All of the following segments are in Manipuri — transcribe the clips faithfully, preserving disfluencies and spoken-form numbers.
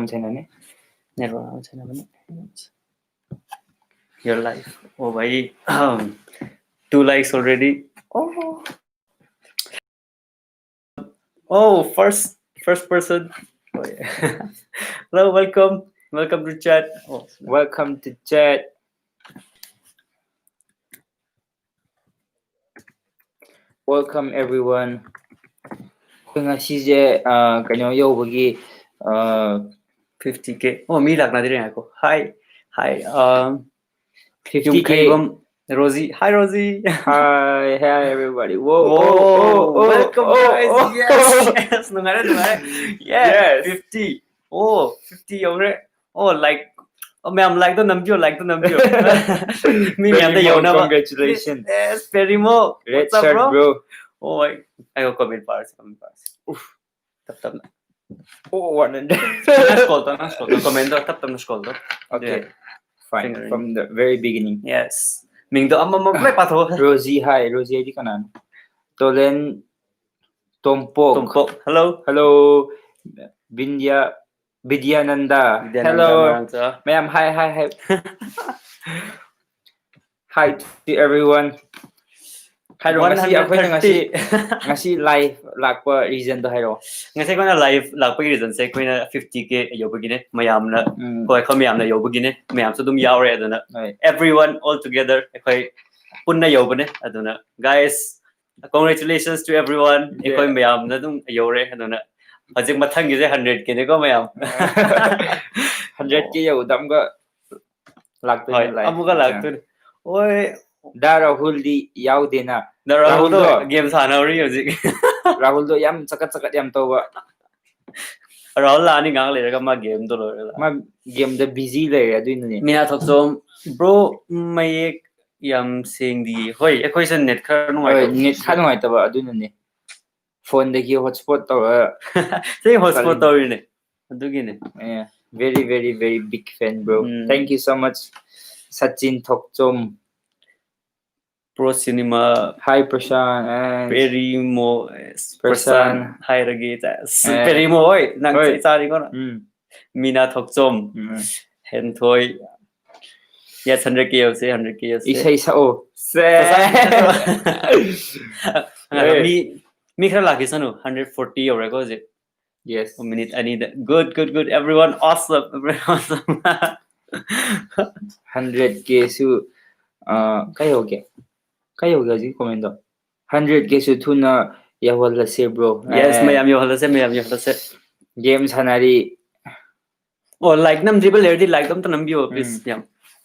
ꯊꯦꯡꯅꯅꯤ꯫ Network ꯑꯃ ꯊꯦꯡꯅꯕꯅꯤ꯫ Your life. Oh, भाई. Um, two likes already. Oh. Oh, first, first person. Oh, yeah. Hello, welcome. Welcome to chat. Oh, welcome to chat. Welcome everyone. ꯑꯩꯈꯣꯏ ꯉꯁꯤꯁꯦ ꯑ, ꯀꯩꯅꯣ ꯌꯧꯕꯒꯤ fifty K. Oh, ꯃꯤ ꯂꯥꯛꯅꯗ꯭ꯔꯦ, ꯉꯥꯏꯈꯣ. Hi, hi. Um, Fifty K. ꯌꯨꯝꯈꯩꯕꯝ Rosie. Hi, Rosie. Hi, hi everybody. Whoa, whoa, whoa, whoa, welcome, whoa, guys. Whoa. Yes, yes, ꯅꯨꯡꯉꯥꯏꯔꯦ, ꯅꯨꯡꯉꯥꯏꯔꯦ. Yes, yes. Fifty. Oh, fifty ꯌꯧꯔꯦ. Oh, like, oh, ꯃꯌꯥꯝ like ꯇꯣ ꯅꯝꯕꯤꯌꯣ, like ꯇꯣ ꯅꯝꯕꯤꯌꯣ. ꯃꯤ ꯃꯌꯥꯝꯗ ꯄꯦꯔꯤꯃꯣ, ꯌꯧꯅꯕ꯫ Congratulations. Yes, Perimo. Red shirt, bro. Oh, ꯑꯩ, ꯑꯩ comment ꯄꯥꯔꯁꯤ, comment ꯄꯥꯔꯁꯤ. ꯎꯐ, ꯇꯞ ꯇꯞꯅ꯫ Oh, one hundred. ꯅꯪ scroll ꯇꯧ, ꯅꯪ scroll ꯇꯧ, comment ꯇꯣ ꯇꯞ ꯇꯞꯅ scroll ꯇꯧ꯫ Okay, fine. Fingering. From the very beginning. Yes. ꯃꯤꯡꯗꯣ ꯑꯃꯃꯝ ꯂꯣꯏ ꯄꯥꯊꯣꯛꯑꯣ꯫ Rosie, hi. Rosie ꯍꯥꯏꯗꯤ ꯀꯅꯥꯅꯣ? ꯇꯣꯂꯦꯟ Tompok. Tompok, hello. Hello. ꯕꯤꯟꯗ꯭ꯌꯥ, Bidyananda. Bidyananda, hello. ꯃꯣꯏꯔꯥꯡꯆꯥ. ꯃꯌꯥꯝ hi, hi, hi. Hi to everyone. ꯍꯥꯏꯔꯣ, ꯉꯁꯤ ꯑꯩꯈꯣꯏꯅ ꯉꯁꯤ, one hundred thirty. ꯉꯁꯤ live ꯂꯥꯛꯄ reason ꯗꯣ ꯍꯥꯏꯔꯛꯑꯣ꯫ ꯉꯁꯤ ꯑꯩꯈꯣꯏꯅ live ꯂꯥꯛꯄꯒꯤ reason ꯁꯦ ꯑꯩꯈꯣꯏꯅ fifty K ꯌꯧꯕꯒꯤꯅꯦ, ꯃꯌꯥꯝꯅ, ꯎꯝ꯫ ꯍꯣꯏ, ꯑꯩꯈꯣꯏ ꯃꯌꯥꯝꯅ ꯌꯧꯕꯒꯤꯅꯦ, ꯃꯌꯥꯝꯁꯨ ꯑꯗꯨꯝ ꯌꯥꯎꯔꯦ, ꯑꯗꯨꯅ ꯍꯣꯏ꯫ Everyone all together ꯑꯩꯈꯣꯏ ꯄꯨꯟꯅ ꯌꯧꯕꯅꯦ, ꯑꯗꯨꯅ guys, congratulations to everyone. Yeah. ꯑꯩꯈꯣꯏ ꯃꯌꯥꯝꯅ ꯑꯗꯨꯝ ꯌꯧꯔꯦ, ꯑꯗꯨꯅ ꯍꯧꯖꯤꯛ ꯃꯊꯪꯒꯤꯁꯦ hundred K ꯅꯤꯀꯣ, ꯃꯌꯥꯝ꯫ Hundred K ꯌꯧꯗꯝꯒ ꯂꯥꯛꯇꯣꯏꯅꯦ, ꯍꯣꯏ, live꯫ ꯑꯃꯨꯛꯀ ꯂꯥꯛꯇꯣꯏꯅꯦ꯫ ꯍꯣꯏ꯫ ꯗꯥ ꯔꯥꯍꯨꯜꯗꯤ ꯌꯥꯎꯗꯦꯅ꯫ ꯗꯥ ꯔꯥꯍꯨꯜꯗꯣ ꯔꯥꯍꯨꯜꯗꯣ game ꯁꯥꯟꯅꯔꯤ ꯍꯧꯖꯤꯛ꯫ ꯔꯥꯍꯨꯜꯗꯣ ꯌꯥꯝ ꯆꯀꯠ ꯆꯀꯠ ꯌꯥꯝ ꯇꯧꯕ꯫ ꯔꯥꯍꯨꯜ ꯂꯥꯛꯑꯅꯤ ꯉꯥꯏꯍꯥꯛ ꯂꯩꯔꯒ, ꯃꯥ game ꯗꯣ ꯂꯣꯏꯔꯒ꯫ ꯃꯥ game ꯗ busy ꯂꯩꯔꯦ, ꯑꯗꯨꯏꯅꯅꯦ꯫ ꯃꯤꯅꯥ ꯊꯣꯛꯆꯣꯝ, bro, ꯃꯌꯦꯛ ꯌꯥꯝ ꯁꯦꯡꯗꯤꯌꯦ꯫ ꯍꯣꯏ, ꯑꯩꯈꯣꯏꯁꯨ net ꯈꯔ ꯍꯣꯏ, ꯅꯨꯡꯉꯥꯏꯇꯕ꯫ Net ꯈꯔ ꯅꯨꯡꯉꯥꯏꯇꯕ, ꯑꯗꯨꯅꯅꯦ꯫ Phone ꯗꯒꯤ hotspot ꯇꯧꯔ ꯁꯤ hotspot ꯆꯠꯂꯤꯅꯦ꯫ ꯇꯧꯔꯤꯅꯦ꯫ ꯑꯗꯨꯒꯤꯅꯦ꯫ Yeah, very, very, very big fan, bro. Um. Thank you so much, Sachin Thokchom. Pro Cinema꯫ Hi, Prashant, and ꯄꯦꯔꯤꯃꯣ, ꯑꯦꯁ, ꯄ꯭ꯔꯁꯥꯟ꯫ ꯄ꯭ꯔꯁꯥꯟ ꯍꯥꯏꯔꯒꯦ, ꯑꯦꯁ, ꯑꯦ꯫ ꯄꯦꯔꯤꯃꯣ, ꯍꯣꯏ, ꯅꯪ ꯍꯣꯏ꯫ ꯆꯩ ꯆꯥꯔꯤꯀꯣ ꯅꯪ꯫ ꯎꯝ꯫ ꯃꯤꯅꯥ ꯊꯣꯛꯆꯣꯝ, ꯎꯝ꯫ ꯍꯦꯟꯊꯣꯏ꯫ Yes, hundred K ꯌꯧꯁꯦ, hundred K ꯌꯧꯁꯦ꯫ ꯏꯁꯩ ꯁꯛꯑꯣ꯫ ꯁꯦ꯫ ꯉꯥꯏꯈꯣ, ꯑꯦ꯫ ꯃꯤ, ꯃꯤ ꯈꯔ ꯂꯥꯛꯈꯤꯁꯅꯨ, hundred forty ꯌꯧꯔꯦꯀꯣ ꯍꯧꯖꯤꯛ꯫ Yes. Minute ꯑꯅꯤꯗ꯫ Good, good, good. Everyone awesome. Everyone awesome. Hundred K ꯁꯨ, ꯑ, ꯀꯩ ꯌꯧꯒꯦ? ꯀꯩ ꯌꯧꯒꯦ ꯍꯧꯖꯤꯛ comment ꯇꯣ? Hundred K ꯁꯨ ꯊꯨꯅ ꯌꯧꯍꯜꯂꯁꯦ, bro. Yes, ꯑꯦ, ꯃꯌꯥꯝ ꯌꯧꯍꯜꯂꯁꯦ, ꯃꯌꯥꯝ ꯌꯧꯍꯜꯂꯁꯦ꯫ Game ꯁꯥꯟꯅꯔꯤ꯫ ꯑꯣ, like ꯅꯝꯗ꯭ꯔꯤꯕ ꯂꯩꯔꯗꯤ like ꯑꯝꯇ ꯅꯝꯕꯤꯌꯣ, please, ꯎꯝ. ꯌꯥꯝ꯫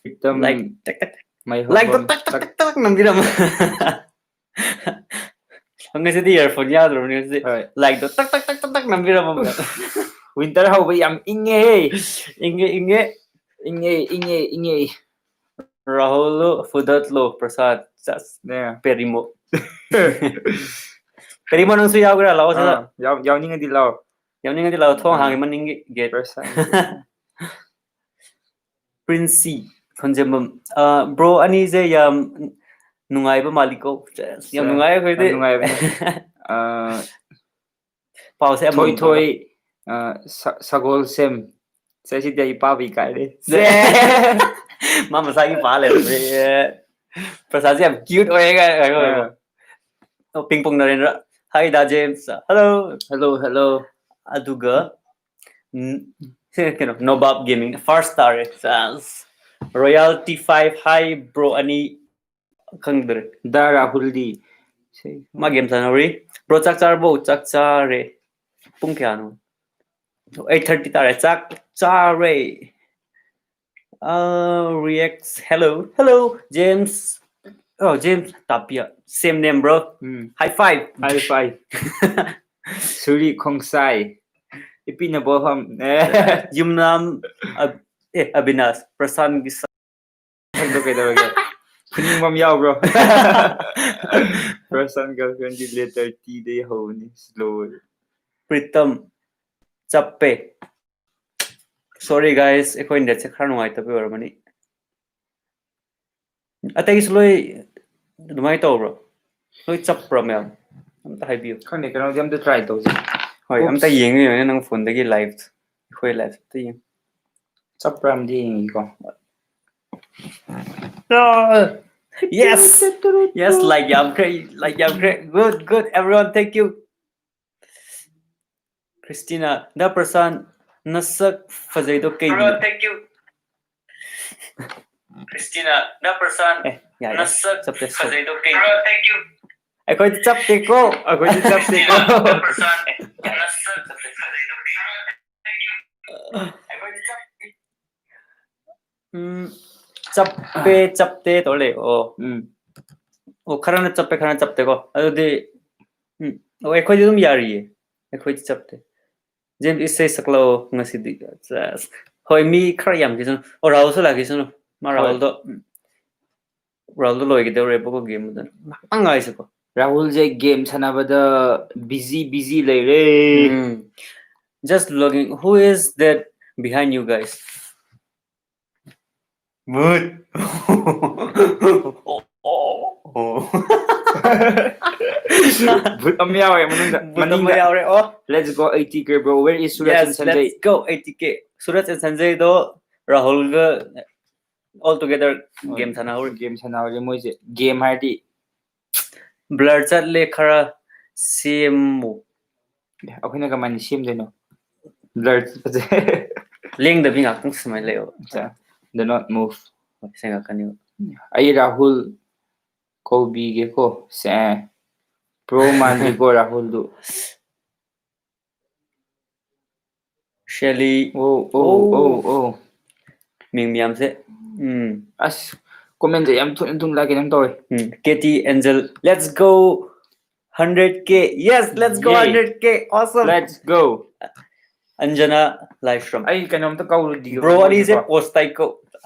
ꯈꯤꯇꯪ Like, ꯇꯛ, ꯇꯛ, ꯇꯛ꯫ ꯃꯩ Like ꯇꯣ ꯍꯧꯐꯝ ꯇꯛ, ꯇꯛ, ꯇꯛ, ꯇꯛ ꯅꯝꯕꯤꯔꯝꯃꯣ꯫ ꯉꯁꯤꯗꯤ earphone ꯌꯥꯗ꯭ꯔꯕꯅꯤ, ꯉꯁꯤꯗꯤ꯫ ꯍꯣꯏ. Like ꯇꯣ ꯇꯛ, ꯇꯛ, ꯇꯛ, ꯇꯛ, ꯇꯛ ꯅꯝꯕꯤꯔꯝꯃꯣ꯫ Winter ꯍꯧꯕ ꯌꯥꯝ ꯏꯪꯉꯦꯍꯦ꯫ ꯏꯪꯉꯦ, ꯏꯪꯉꯦ꯫ ꯏꯪꯉꯦ, ꯏꯪꯉꯦ, ꯏꯪꯉꯦ꯫ ꯔꯥꯍꯨꯜ ꯐꯨꯗꯠꯂꯣ, ꯄ꯭ꯔꯁꯥꯗ꯫ ꯆꯁ꯫ ꯅꯦ. ꯄꯦꯔꯤꯃꯣ꯫ ꯄꯦꯔꯤꯃꯣ, ꯅꯪꯁꯨ ꯌꯥꯎꯒꯦꯔꯥ? ꯂꯥꯛꯑꯣ ꯁꯤꯗ꯫ ꯑꯥ, ꯌꯥꯎ-, ꯌꯥꯎꯅꯤꯡꯉꯗꯤ ꯂꯥꯛꯑꯣ꯫ ꯌꯥꯎꯅꯤꯡꯉꯗꯤ ꯂꯥꯛꯑꯣ, ꯊꯣꯡ ꯑꯥ. ꯍꯥꯡꯉꯦ ꯃꯅꯤꯡꯒꯤ gate꯫ ꯄ꯭ꯔꯁꯥꯗ꯫ ꯄ꯭ꯔꯤꯟꯁꯤ ꯈꯣꯟꯖꯦꯝꯕꯝ꯫ ꯑ, bro ꯑꯅꯤꯁꯦ ꯌꯥꯝ ꯅꯨꯡꯉꯥꯏꯕ ꯃꯥꯜꯂꯤꯀꯣ꯫ ꯁꯦꯁ, ꯌꯥꯝ ꯁꯦ, ꯅꯨꯡꯉꯥꯏ ꯑꯩꯈꯣꯏꯗꯤ꯫ ꯌꯥꯝ ꯅꯨꯡꯉꯥꯏꯕꯅꯦ꯫ ꯑ, ꯄꯥꯎꯁꯦ ꯑꯃꯃꯝ ꯊꯣꯏꯊꯣꯏ, ꯑ, ꯁ-, ꯁꯒꯣꯜꯁꯦꯝ꯫ ꯁꯦ, ꯁꯤꯗꯤ ꯑꯩ ꯄꯥꯕ ꯏꯀꯥꯏꯔꯦ꯫ ꯁꯦ꯫ ꯃꯥ ꯃꯁꯥꯒꯤ ꯄꯥ ꯂꯩꯔꯝꯃꯦ꯫ ꯄ꯭ꯔꯁꯥꯗꯁꯦ ꯌꯥꯝ cute ꯑꯣꯏꯌꯦ ꯀꯥꯏꯅ꯫ ꯑ. ꯑꯣ, ꯄꯤꯡ ꯄꯣꯡ ꯅꯔꯦꯟꯗ꯭ꯔ꯫ Hi ꯗꯥ ꯖꯦꯝꯁ꯫ Hello꯫ Hello, hello꯫ ꯑꯗꯨꯒ, ꯎꯝ, ꯁꯤ ꯀꯩꯅꯣ, ꯅꯣꯕꯥꯞ ꯒꯦꯃꯤꯡ first ꯇꯥꯔꯦ꯫ ꯆꯥꯁ꯫ Royalty five, hi bro ꯑꯅꯤ꯫ ꯈꯪꯗ꯭ꯔꯦ꯫ ꯗꯥ ꯔꯥꯍꯨꯜꯗꯤ꯫ ꯁꯤ- ꯃꯥ game ꯁꯥꯟꯅꯍꯧꯔꯤ꯫ Bro, ꯆꯥꯛ ꯆꯥꯔꯕꯣ? ꯆꯥꯛ ꯆꯥꯔꯦ꯫ ꯄꯨꯡ ꯀꯌꯥꯅꯣ? Eight thirty ꯇꯥꯔꯦ꯫ ꯆꯥꯛ ꯆꯥꯔꯦ꯫ ꯑ, reacts. Hello. Hello, James. Oh, James ꯇꯥꯄꯤꯌꯥ. Same name, bro. ꯎꯝ. High five. High five. ꯁꯨꯔꯤ ꯈꯣꯡꯁꯥꯏ꯫ ꯏꯄꯤꯅ ꯕꯣꯐꯝ꯫ ꯑꯦ꯫ ꯌꯨꯝꯅꯥꯝ, ꯑ, ꯑꯦ, ꯑꯕꯤꯅꯥꯁ, ꯄ꯭ꯔꯁꯥꯟꯒꯤ ꯁ- ꯈꯪꯗꯣ ꯀꯩꯗꯧꯔꯒꯦ? ꯐꯨꯅꯤꯡꯕ ꯑꯃ ꯌꯥꯎꯕ꯭ꯔꯣ? First time girlfriend ꯗꯤ letter T ꯗꯒꯤ ꯍꯧꯕꯅꯤ꯫ Slow ꯑꯣꯏ꯫ ꯄ꯭ꯔꯤꯇꯝ, ꯆꯞꯄꯦ꯫ Sorry guys, ꯑꯩꯈꯣꯏ netꯁꯦ ꯈꯔ ꯅꯨꯡꯉꯥꯏꯇꯕ ꯑꯣꯏꯔꯝꯃꯅꯤ꯫ ꯑꯇꯩꯁꯨ ꯂꯣꯏ ꯑꯗꯨꯃꯥꯏꯅ ꯇꯧꯕ꯭ꯔꯣ? ꯂꯣꯏ ꯆꯞꯄ꯭ꯔꯣ ꯃꯌꯥꯝ? ꯑꯝꯇ ꯍꯥꯏꯕꯤꯌꯨ꯫ ꯈꯪꯗꯦ, ꯀꯩꯅꯣꯗꯤ ꯑꯝꯇ try ꯇꯧꯁꯦ꯫ ꯍꯣꯏ, ꯑꯝꯇ Oops. ꯌꯦꯡꯉꯨ, ꯌꯦꯡꯉꯨ ꯅꯪ phoneꯗꯒꯤ live꯫ ꯑꯩꯈꯣꯏ ꯂꯥꯏꯐꯇ ꯌꯦꯡ ꯆꯞꯄ꯭ꯔꯥ ꯑꯝꯗꯤ ꯌꯦꯡꯉꯤꯀꯣ꯫ Yes. Yes, like ꯌꯥꯝꯈ꯭ꯔꯦ, like ꯌꯥꯝꯈ꯭ꯔꯦ. Good, good, everyone, thank you. Christina, ꯗꯥ ꯄ꯭ꯔꯁꯥꯟ, ꯅꯁꯛ ꯐꯖꯩꯗꯣ ꯀꯩꯒꯤꯅꯣ? Thank you. Christina, ꯗꯥ ꯄ꯭ꯔꯁꯥꯟ, ꯑꯦ, ꯌꯥꯏ, ꯌꯥꯏ. ꯅꯁꯛ ꯆꯞꯇꯦ, ꯆꯞꯇꯦ꯫ ꯐꯖꯩꯗꯣ ꯀꯩꯒꯤꯅꯣ? Thank you. ꯑꯩꯈꯣꯏꯗꯤ ꯆꯞꯇꯦꯀꯣ, ꯑꯩꯈꯣꯏꯗꯤ ꯆꯞꯇꯦꯀꯣ. Christina, ꯗꯥ ꯄ꯭ꯔꯁꯥꯟ, ꯅꯁꯛ ꯐꯖꯩꯗꯣ ꯀꯩꯒꯤꯅꯣ? ꯎꯝ, ꯆꯞꯄꯦ, ꯆꯞꯇꯦ ꯇꯧꯔ ꯂꯩ꯫ ꯑꯣ, ꯎꯝ꯫ ꯑꯣ, ꯈꯔꯅ ꯆꯞꯄꯦ, ꯈꯔꯅ ꯆꯞꯇꯦꯀꯣ꯫ ꯑꯗꯨꯗꯤ, ꯎꯝ, ꯑꯣ, ꯑꯩꯈꯣꯏꯗꯤ ꯑꯗꯨꯝ ꯌꯥꯔꯤꯌꯦ꯫ ꯑꯩꯈꯣꯏꯗꯤ ꯆꯞꯇꯦ꯫ ꯖꯦꯝꯁ, ꯏꯁꯩ ꯁꯛꯂꯛꯑꯣ ꯉꯁꯤꯗꯤ꯫ ꯁꯦꯁ꯫ ꯍꯣꯏ, ꯃꯤ ꯈꯔ ꯌꯥꯝꯈꯤꯁꯅꯨ꯫ ꯑꯣ, ꯔꯥꯍꯨꯜꯁꯨ ꯂꯥꯛꯈꯤꯁꯅꯨ꯫ ꯃꯥ ꯍꯣꯏ꯫ ꯔꯥꯍꯨꯜꯗꯣ, ꯎꯝ, ꯔꯥꯍꯨꯜꯗꯣ ꯂꯣꯏꯒꯗꯧꯔꯦꯕꯀꯣ, game ꯗꯣ꯫ ꯉꯥꯏꯈꯣꯀꯣ꯫ ꯔꯥꯍꯨꯜꯁꯦ game ꯁꯥꯟꯅꯕꯗ busy, busy ꯂꯩꯔꯦ꯫ ꯎꯝ꯫ Just logging. Who is that behind you guys? Good. Good ꯑꯃ ꯌꯥꯎꯔꯦ ꯃꯅꯨꯡꯗ. Good ꯑꯃ ꯃꯅꯤꯡꯗ꯫ ꯌꯥꯎꯔꯦ, ꯑꯣ꯫ Let's go eighty K, bro. Where is Suraj and Sanjay? Yes, let's go eighty K. Suraj and ꯁꯟꯖꯌꯗꯣ ꯔꯥꯍꯨꯜꯒ all together ꯍꯣꯏ꯫ Game ꯁꯥꯟꯅꯍꯧꯔꯤ꯫ Game ꯁꯥꯟꯅꯍꯧꯔꯤ ꯃꯣꯏꯁꯦ꯫ Game ꯍꯥꯏꯔꯗꯤ blur ꯆꯠꯂꯦ, ꯈꯔ ꯁꯦꯝꯃꯨ꯫ ꯑꯦ, ꯑꯩꯈꯣꯏꯅ ꯀꯃꯥꯏꯅ ꯁꯦꯝꯗꯣꯏꯅꯣ? Blur ꯆꯠꯄꯁꯦ꯫ ꯂꯦꯡꯗꯕꯤ ꯉꯥꯛꯇꯪ ꯁꯨꯃꯥꯏꯅ ꯂꯩꯌꯣ꯫ ꯑꯠꯆꯥ꯫ Do not move. ꯁꯦꯡꯉꯛꯀꯅꯤꯕ꯫ ꯑꯩ ꯔꯥꯍꯨꯜ ꯀꯧꯕꯤꯒꯦꯀꯣ꯫ ꯁꯦ꯫ Pro ꯃꯥꯟꯗꯦꯀꯣ ꯔꯥꯍꯨꯜꯗꯨ꯫ ꯁꯦꯂꯤ꯫ ꯑꯣ, ꯑꯣ, ꯑꯣ꯫ ꯑꯣ, ꯑꯣ꯫ ꯃꯤꯡ ꯃꯌꯥꯝꯁꯦ꯫ ꯎꯝ꯫ ꯑꯁ, comment ꯁꯦ ꯌꯥꯝ ꯊꯨꯅ ꯊꯨꯅ ꯂꯥꯛꯀꯦ ꯅꯪ ꯇꯧꯋꯦ꯫ ꯎꯝ꯫ K T Angel, let's go hundred K. Yes, let's go Yeah. hundred K. Awesome. Let's go. Anjana live from꯫ ꯑꯩ ꯀꯩꯅꯣꯝꯇ ꯀꯧꯔꯨꯗꯤꯒꯦ, bro ꯃꯣꯏꯁꯦꯀꯣ꯫ ꯑꯅꯤꯁꯦ post ꯇꯥꯏꯀꯣ꯫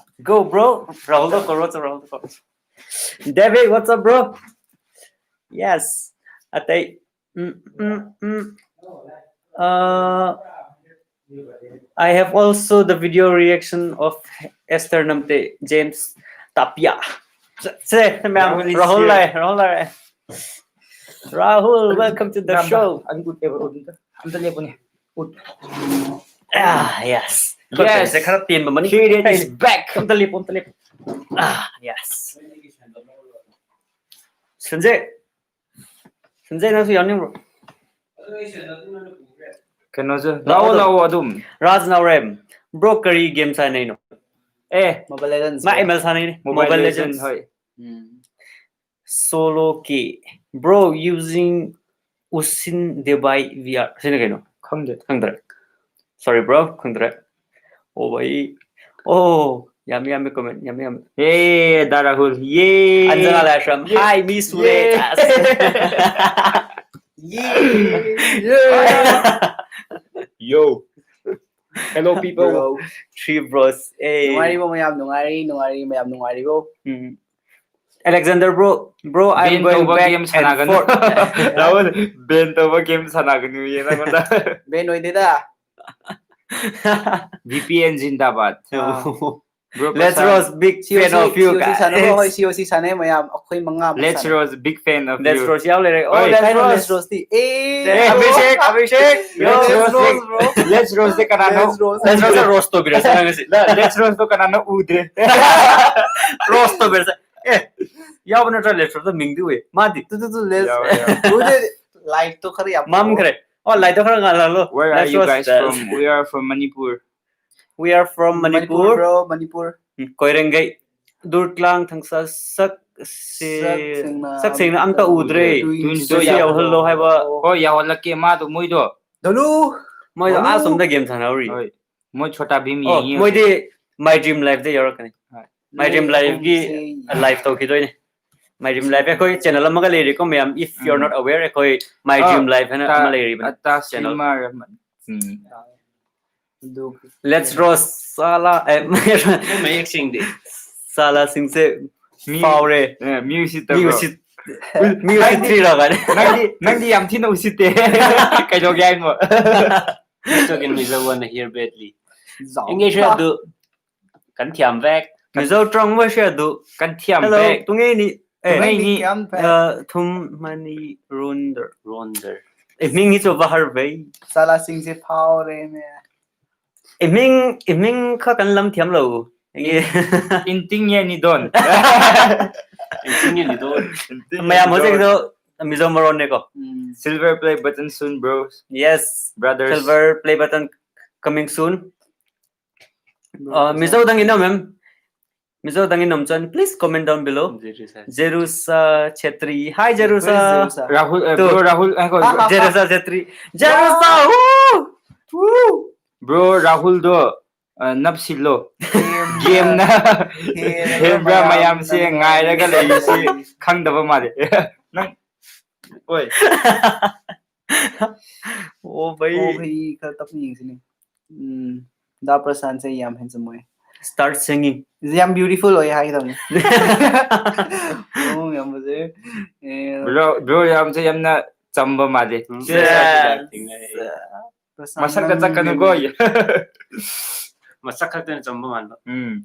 Go, bro. ꯔꯥꯍꯨꯜꯗ ꯀꯧꯔꯣ, ꯔꯥꯍꯨꯜꯗ ꯀꯧꯔꯣ꯫ David, what's up, bro? Yes. ꯑꯇꯩ ꯎꯝ, ꯎꯝ, ꯎꯝ꯫ Uh, I have also the video reaction of Esther Namte, James Tapia. ꯁꯦ, ꯁꯦ, ꯃꯌꯥꯝ, ꯔꯥꯍꯨꯜ is ꯔꯥꯍꯨꯜ here. ꯂꯥꯛꯑꯦ, ꯔꯥꯍꯨꯜ ꯂꯥꯛꯑꯦ꯫ Rahul, welcome to the ꯔꯥꯝꯗꯥ, show. ꯑꯗꯨ ꯎꯠꯀꯦꯕ, ꯎꯠ ꯑꯝꯇ, ꯑꯝꯇ ꯂꯦꯞꯄꯨꯅꯦ꯫ ꯎꯠ꯫ Ah, yes. Yes. ꯁꯦ ꯈꯔ ꯇꯦꯟꯕ ꯃꯅꯤ꯫ Kiran is back. ꯑꯝꯇ ꯂꯦꯞꯄꯨ, ꯑꯝꯇ ꯂꯦꯞꯄꯨ꯫ Ah, yes. ꯁꯟꯖꯦ꯫ ꯁꯟꯖꯦ, ꯅꯪꯁꯨ ꯌꯥꯎꯅꯤꯡꯕ꯭ꯔꯣ? ꯀꯩꯅꯣꯁꯦ, ꯂꯥꯛꯑꯣ, ꯂꯥꯛꯑꯣ, ꯂꯥꯛꯑꯣ ꯑꯗꯨꯝ꯫ ꯔꯥꯖ ꯅꯥꯎꯔꯦꯝ, bro, ꯀꯔꯤ game ꯁꯥꯟꯅꯩꯅꯣ? ꯑꯦ, Mobile Legends, ꯃꯥ bro꯫ ꯑꯦꯝ ꯑꯦꯜ ꯁꯥꯟꯅꯩꯅꯦ꯫ Mobile Mobile Legends, Legends꯫ ꯍꯣꯏ꯫ ꯎꯝ꯫ Solo queue, bro, using Usin Debai V R꯫ ꯁꯤꯅ ꯀꯩꯅꯣ? ꯈꯪꯗꯦ꯫ ꯈꯪꯗ꯭ꯔꯦ꯫ Sorry, bro, ꯈꯪꯗ꯭ꯔꯦ꯫ ꯑꯣ, ꯚꯥꯏ꯫ ꯑꯣ, ꯌꯥꯝꯃꯤ, ꯌꯥꯝꯃꯤ comment, ꯌꯥꯝꯃꯤ, ꯌꯥꯝꯃꯤ꯫ ꯑꯦ, ꯗꯥ ꯔꯥꯍꯨꯜ, ꯌꯦ꯫ ꯑꯟꯖꯅꯥ ꯂꯥꯏꯁ꯭ꯔꯝ, ꯌꯦ꯫ Hi, miss ꯎꯔꯦ꯫ ꯌꯦ꯫ ꯌꯦ꯫ Yo. Hello, people. Bro꯫ Three bros, ꯑꯦ꯫ ꯅꯨꯡꯉꯥꯏꯔꯤꯕꯣ ꯃꯌꯥꯝ? ꯅꯨꯡꯉꯥꯏꯔꯤ, ꯅꯨꯡꯉꯥꯏꯔꯤ, ꯃꯌꯥꯝ ꯅꯨꯡꯉꯥꯏꯔꯤꯕꯣ? ꯎꯝ꯫ Alexander bro, bro, I'm ban going ꯇꯧꯕ back game and ꯁꯥꯟꯅꯒꯅꯨ꯫ Forth꯫ Rahul, ban ꯇꯧꯕ game ꯁꯥꯟꯅꯒꯅꯨꯌꯦ ꯅꯪꯉꯣꯟꯗ꯫ Ban ꯑꯣꯏꯗꯦꯗ꯫ V P N ꯖꯤꯟꯗꯥꯕꯥꯗ꯫ Ah. Bro, Let's ꯄꯩꯁꯥ Roast, big C O C, fan of you, C O C guys꯫ ꯁꯥꯟꯅꯕ ꯍꯣꯏ, C O C ꯁꯥꯟꯅꯩ ꯃꯌꯥꯝ, ꯑꯩꯈꯣꯏ ꯃꯉꯥ ꯑꯃ Let's ꯁꯥꯟꯅꯩ꯫ Roast, big fan of Let's you꯫ Roast ꯌꯥꯎ ꯂꯩꯔꯦ꯫ ꯑꯣ, ꯍꯣꯏ, Let's ꯀꯩꯅꯣ Roast꯫ Let's Roast ꯇꯤ? ꯑꯦ, ꯑꯦ, Abhishek, Abhishek, Yo, Let's Let's Roast, Roast, bro꯫ Let's Roast ꯁꯦ ꯀꯅꯥꯅꯣ? Let's Roast꯫ Let's Roast say roast ꯇꯧꯕꯤꯔꯁꯦ ꯉꯁꯤ꯫ ꯅ, Let's Roast ꯇꯣ ꯀꯅꯥꯅꯣ ꯎꯗ꯭ꯔꯦ? Roast ꯇꯧꯕꯤꯔꯁꯦ꯫ ꯑꯦ, ꯌꯥꯎꯕ ꯅꯠꯇ꯭ꯔꯣ Let's Roast ꯇ ꯃꯤꯡꯗꯤ ꯎꯏ꯫ ꯃꯥꯗꯤ? ꯇꯨ, ꯇꯨ, ꯇꯨ, Let's ꯌꯥꯎꯋꯦ, ꯌꯥꯎꯋꯦ꯫ ꯎꯗꯦ, light ꯇꯣ ꯈꯔ ꯌꯥꯝ ꯃꯝꯈ꯭ꯔꯦ꯫ ꯑꯣ, light ꯇꯣ ꯈꯔ ꯉꯥꯜꯍꯜꯂꯣ꯫ Where are Let's you Roast guys ꯇ꯫ From? We are from Manipur꯫ We are from Manipur, Manipur꯫ Bro, Manipur꯫ ꯎꯝ, ꯀꯣꯏꯔꯦꯡꯒꯩ, ꯗꯨꯔꯀ꯭ꯂꯥꯡ, ꯊꯪꯁꯥ, ꯁꯛ ꯁꯦ-, ꯁꯛ ꯁꯦꯡꯅ ꯁꯛ ꯁꯦꯡꯅ ꯑꯝꯇ ꯑꯝꯇ ꯎꯗ꯭ꯔꯦ꯫ ꯎꯗ꯭ꯔꯦ꯫ Twins ꯇꯨ ꯇꯨ ꯌꯥꯎꯍꯜꯂꯣ ꯌꯥꯎꯍꯜꯂꯣ ꯍꯥꯏꯕ꯫ ꯍꯥꯏꯕ꯫ ꯍꯣꯏ, ꯌꯥꯎꯍꯜꯂꯛꯀꯦ꯫ ꯃꯥꯗꯣ ꯃꯣꯏꯗꯣ꯫ ꯗꯣꯂꯨ! ꯃꯣꯏꯗꯣ ꯗꯣꯂꯨ! ꯑꯥ ꯁꯣꯝꯗ game ꯁꯥꯟꯅꯍꯧꯔꯤ꯫ ꯍꯣꯏ, ꯃꯣꯏ ꯁꯣꯇꯥ ꯚꯤꯝ ꯑꯣ, ꯌꯦꯡꯉꯤ ꯃꯣꯏꯗꯤ ꯍꯧꯖꯤꯛ꯫ My Dream Life ꯇ ꯌꯥꯎꯔꯛꯀꯅꯤ꯫ ꯍꯣꯏ꯫ My Dream Life ꯀꯤ ꯁꯤ live ꯇꯧꯈꯤꯗꯣꯏꯅꯦ꯫ My Dream Life ꯑꯩꯈꯣꯏ channel ꯑꯃꯒ ꯂꯩꯔꯤꯀꯣ ꯃꯌꯥꯝ, if you're um. Not aware, ꯑꯩꯈꯣꯏ My ꯑꯥ, Dream Life ꯍꯥꯏꯅ ꯇꯥ-, ꯑꯃ ꯂꯩꯔꯤꯕꯅꯤ channel꯫ ꯑꯇꯥꯁꯤꯃ ꯔꯍꯃꯟ꯫ ꯎꯝ꯫ ꯑꯗꯨ Let's Roast ꯆꯥꯂꯥ, ꯑꯦ, ꯃꯌꯦꯛ ꯁꯦꯡꯗꯦ꯫ ꯆꯥꯂꯥꯁꯤꯡꯁꯦ ꯃꯤ, ꯐꯥꯎꯔꯦ꯫ ꯑꯦ, ꯃꯤ ꯎꯁꯤꯠꯇꯕ꯭ꯔꯣ? ꯃꯤ ꯎꯁꯤꯠ-, ꯃꯤ ꯎꯁꯤꯠꯇ꯭ꯔꯤꯔꯣ ꯀꯥꯏꯅ? ꯅꯪꯗꯤ, ꯅꯪꯗꯤ ꯌꯥꯝ ꯊꯤꯅ ꯎꯁꯤꯠꯇꯦ꯫ ꯀꯩꯗꯧꯒꯦ ꯍꯥꯏꯅꯣ? Please don't get me the one here badly꯫ ꯖꯥꯎ꯫ Engage ꯑꯗꯨ ꯀꯟꯊꯤꯌꯥꯝ back꯫ ꯃꯤꯖꯧ ꯇ꯭ꯔꯪ ꯃꯣꯏꯁꯦ ꯑꯗꯨ꯫ ꯀꯟꯊꯤꯌꯥꯝ Hello, back꯫ ꯇꯨꯡꯉꯦꯅꯤ꯫ ꯑꯦ, ꯇꯨꯡꯉꯦꯅꯤ꯫ ꯀꯟꯊꯤꯌꯥꯝ back꯫ ꯑ, ꯊꯨꯝ ꯃꯅꯤ ꯔꯣꯟꯗꯔ꯫ ꯔꯣꯟꯗꯔ꯫ ꯑꯦ, ꯃꯤꯡ ꯏꯆꯣꯕ ꯍꯔꯕꯩ꯫ ꯆꯥꯂꯥꯁꯤꯡꯁꯦ ꯐꯥꯎꯔꯦꯅꯦ꯫ ꯏꯃꯤꯡ, ꯏꯃꯤꯡ ꯈꯔ ꯀꯟꯅ ꯂꯝ ꯊꯤꯌꯥꯝ ꯂꯧ꯫ ꯑꯩꯒꯤ Inting ye nidon. Inting ye nidon. ꯃꯌꯥꯝ ꯍꯧꯖꯤꯛꯀꯤꯗꯣ ꯃꯤꯖꯣ ꯃꯔꯣꯟꯅꯦꯀꯣ꯫ Silver play button soon, bro. Yes, Brothers. Silver play button coming soon. Uh, ꯃꯤꯖꯣꯗꯪ ꯏꯅꯝ ꯃꯦꯝ, ꯃꯤꯖꯣꯗꯪ ꯏꯅꯝ ꯆꯟ, please comment down below. Jerusa Chetri. Hi, Jerusa. Rahul, uh, Tuh. Bro Rahul, eh, kok- Jerusa Chetri. Jerusa. Woo! Woo! Bro Rahul do, uh, napsilo. Game na. Hembra mayamse ngairaga leisi khangdaba male. Nang. Oi. Oh, bhai. Oh, bhai, ꯈꯔ ꯇꯞꯅ ꯌꯦꯡꯁꯤꯅꯦ꯫ ꯎꯝ, ꯗꯥ ꯄ꯭ꯔꯁꯥꯟꯁꯦ ꯌꯥꯝ handsome ꯑꯣꯏ꯫ Start singing. ꯌꯥꯝ beautiful ꯑꯣꯏ ꯍꯥꯏꯒꯗꯕꯅꯤ꯫ Oh, ꯌꯥꯝ ꯐꯖꯩ꯫ ꯑꯦ, Bro, bro ꯌꯥꯝꯁꯦ ꯌꯥꯝꯅ ꯆꯝꯕ ꯃꯥꯜꯂꯦ꯫ Yes. ꯄ꯭ꯔꯁꯥꯟ ꯃꯁꯛꯇ ꯅꯪ ꯆꯠꯀꯅꯨꯀꯣ꯫ ꯃꯁꯛ ꯈꯛꯇꯅ ꯆꯝꯕ ꯃꯥꯟꯕ꯫ ꯎꯝ꯫